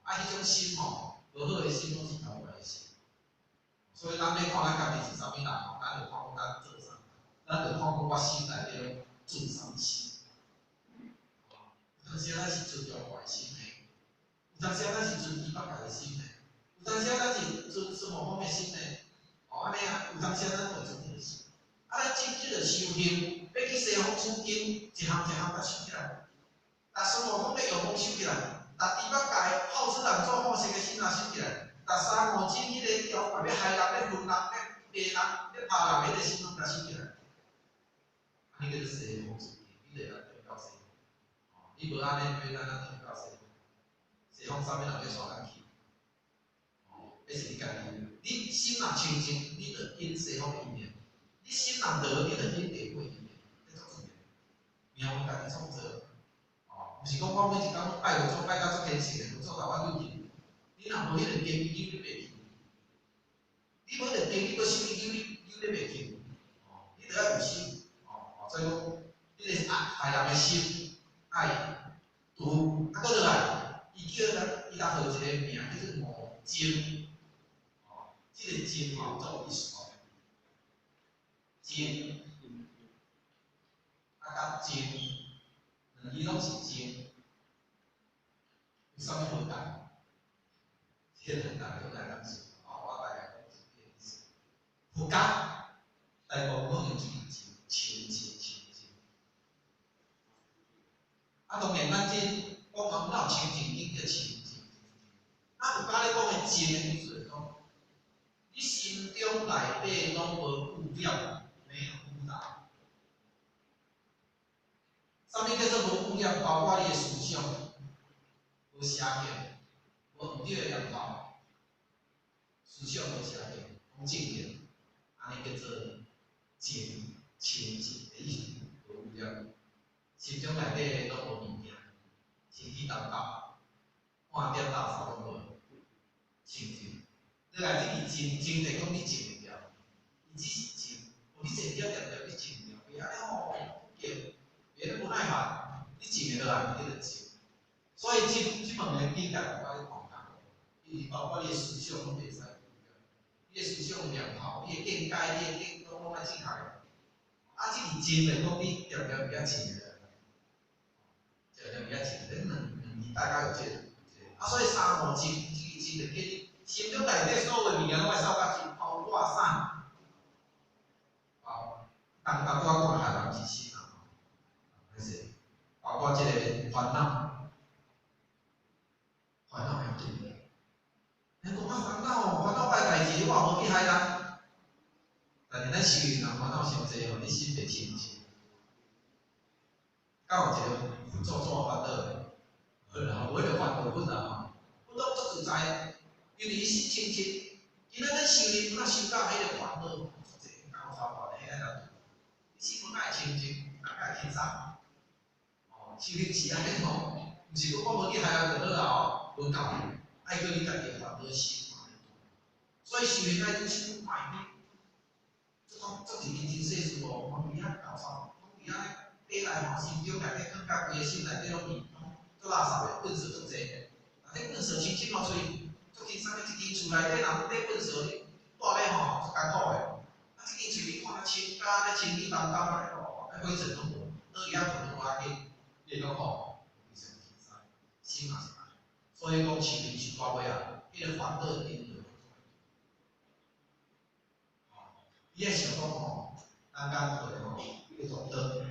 S1: 啊，彼種心吼，無好的心攏是妖怪的心。所以咱欲看咱家己是啥物人吼，咱就看講咱做啥，咱就看講我心內底存啥物心。有當時咱是存妖怪心的，有當時咱是存豬八戒的心的，有當時咱是存孫悟空的心的，哦，按呢啊，有當時咱會存彼个心。啊，咱這這個修行，欲去西方取經，一項一項共收起來。逐孫悟空咧用功收起來，逐豬八戒好吃懶做好色的心也收起來，逐三五精彼個妖怪欲害人、欲恨人、欲罵人、欲拍人，彼個心攏共收起來。按呢叫做西方取經，你就會當轉到西方。你無按呢，欲按怎轉到西方？西方啥物人欲帶咱去？哦，彼是你家己。你心若清淨，你就引西方的因緣；你心若濁，你就引地府的因緣。這足自然，命運家己創造。哦，毋是講我每一工攏拜佛祖拜甲足虔誠的，佛祖帶我入去。你若無彼個根基，你袂去。你無彼個根基，閣收你扭你扭你袂去。哦，你著愛有心。哦，所以講，你個愛害人的心愛除，啊，閣落來，伊叫咱，伊來號一個名叫做五淨。哦，這個淨吼足有意思哦。淨，啊，佮靜，兩字攏是淨，有啥物無仝？這個大家攏來當想。哦，我大概講這個意思。佛家大部分攏用這個淨，清淨清淨。啊，當然咱這講講哪有清淨，應叫清淨。啊，佛家咧講的淨的意思是講，你心中內底攏無污染，沒有污染。啥物叫做無污染？包括你的思想，無邪見，無毋對的念頭，思想無邪見，攏正見，按呢叫做淨，清淨的意思，無污染。心中內底攏無物件，清氣沓沓，半點垃圾攏無，清淨。你來這個淨，淨就是講你淨會牢，伊只是淨，哦，你靜了定定你靜會牢，袂按呢吼，見，袂咧無耐煩，你靜會落來，叫做靜。所以這這方面境界，我咧看共，伊包括你的思想攏袂使，你的思想念頭、你的見解、你的見，攏攏愛正確的。啊，這個靜就是講你定定比較靜的，定定比較靜，恁兩兩字大概有這個，啊，所以三五淨，這個靜就叫你心中內底所有的物件攏愛掃甲淨，包括啥？啊，當當拄仔講的害人之心啊，歹勢，包括這個煩惱，煩惱要緊。咱講啊煩惱，煩惱我的代誌，我也無去害人。但是咱修行人煩惱傷濟吼，你心袂清淨。敢有一個佛祖怎煩惱的？無啦，無彼個煩惱本啦吼，佛攏足自在，因為伊心清淨。今仔咱修行，若修到彼個煩惱足濟，高超懸的彼個難度，你心本來會清淨，大概會輕鬆。哦，修行是按呢吼，毋是講我無去害人就好啊吼，無夠，愛閣你家己的煩惱心嘛。所以修行愛愈修愈歹呢。這講足是認真細事哦，講佇遐搞臭，講佇遐底內吼，心中內底囥甲規个心內底攏是攏足垃圾的，糞埽足濟。若這糞埽清清互喙，足輕鬆的，一間厝內底若有底糞埽，你蹛咧吼足艱苦的。啊，這間厝你看啊清甲咧清氣當當安呢吼，啊灰塵攏無，倒去遐睏攏無要緊，你會感覺吼非常輕鬆，心嘛是按呢。所以講修行修到尾啊，彼個煩惱根就吼，你愛想講吼，咱講過吼，叫做道。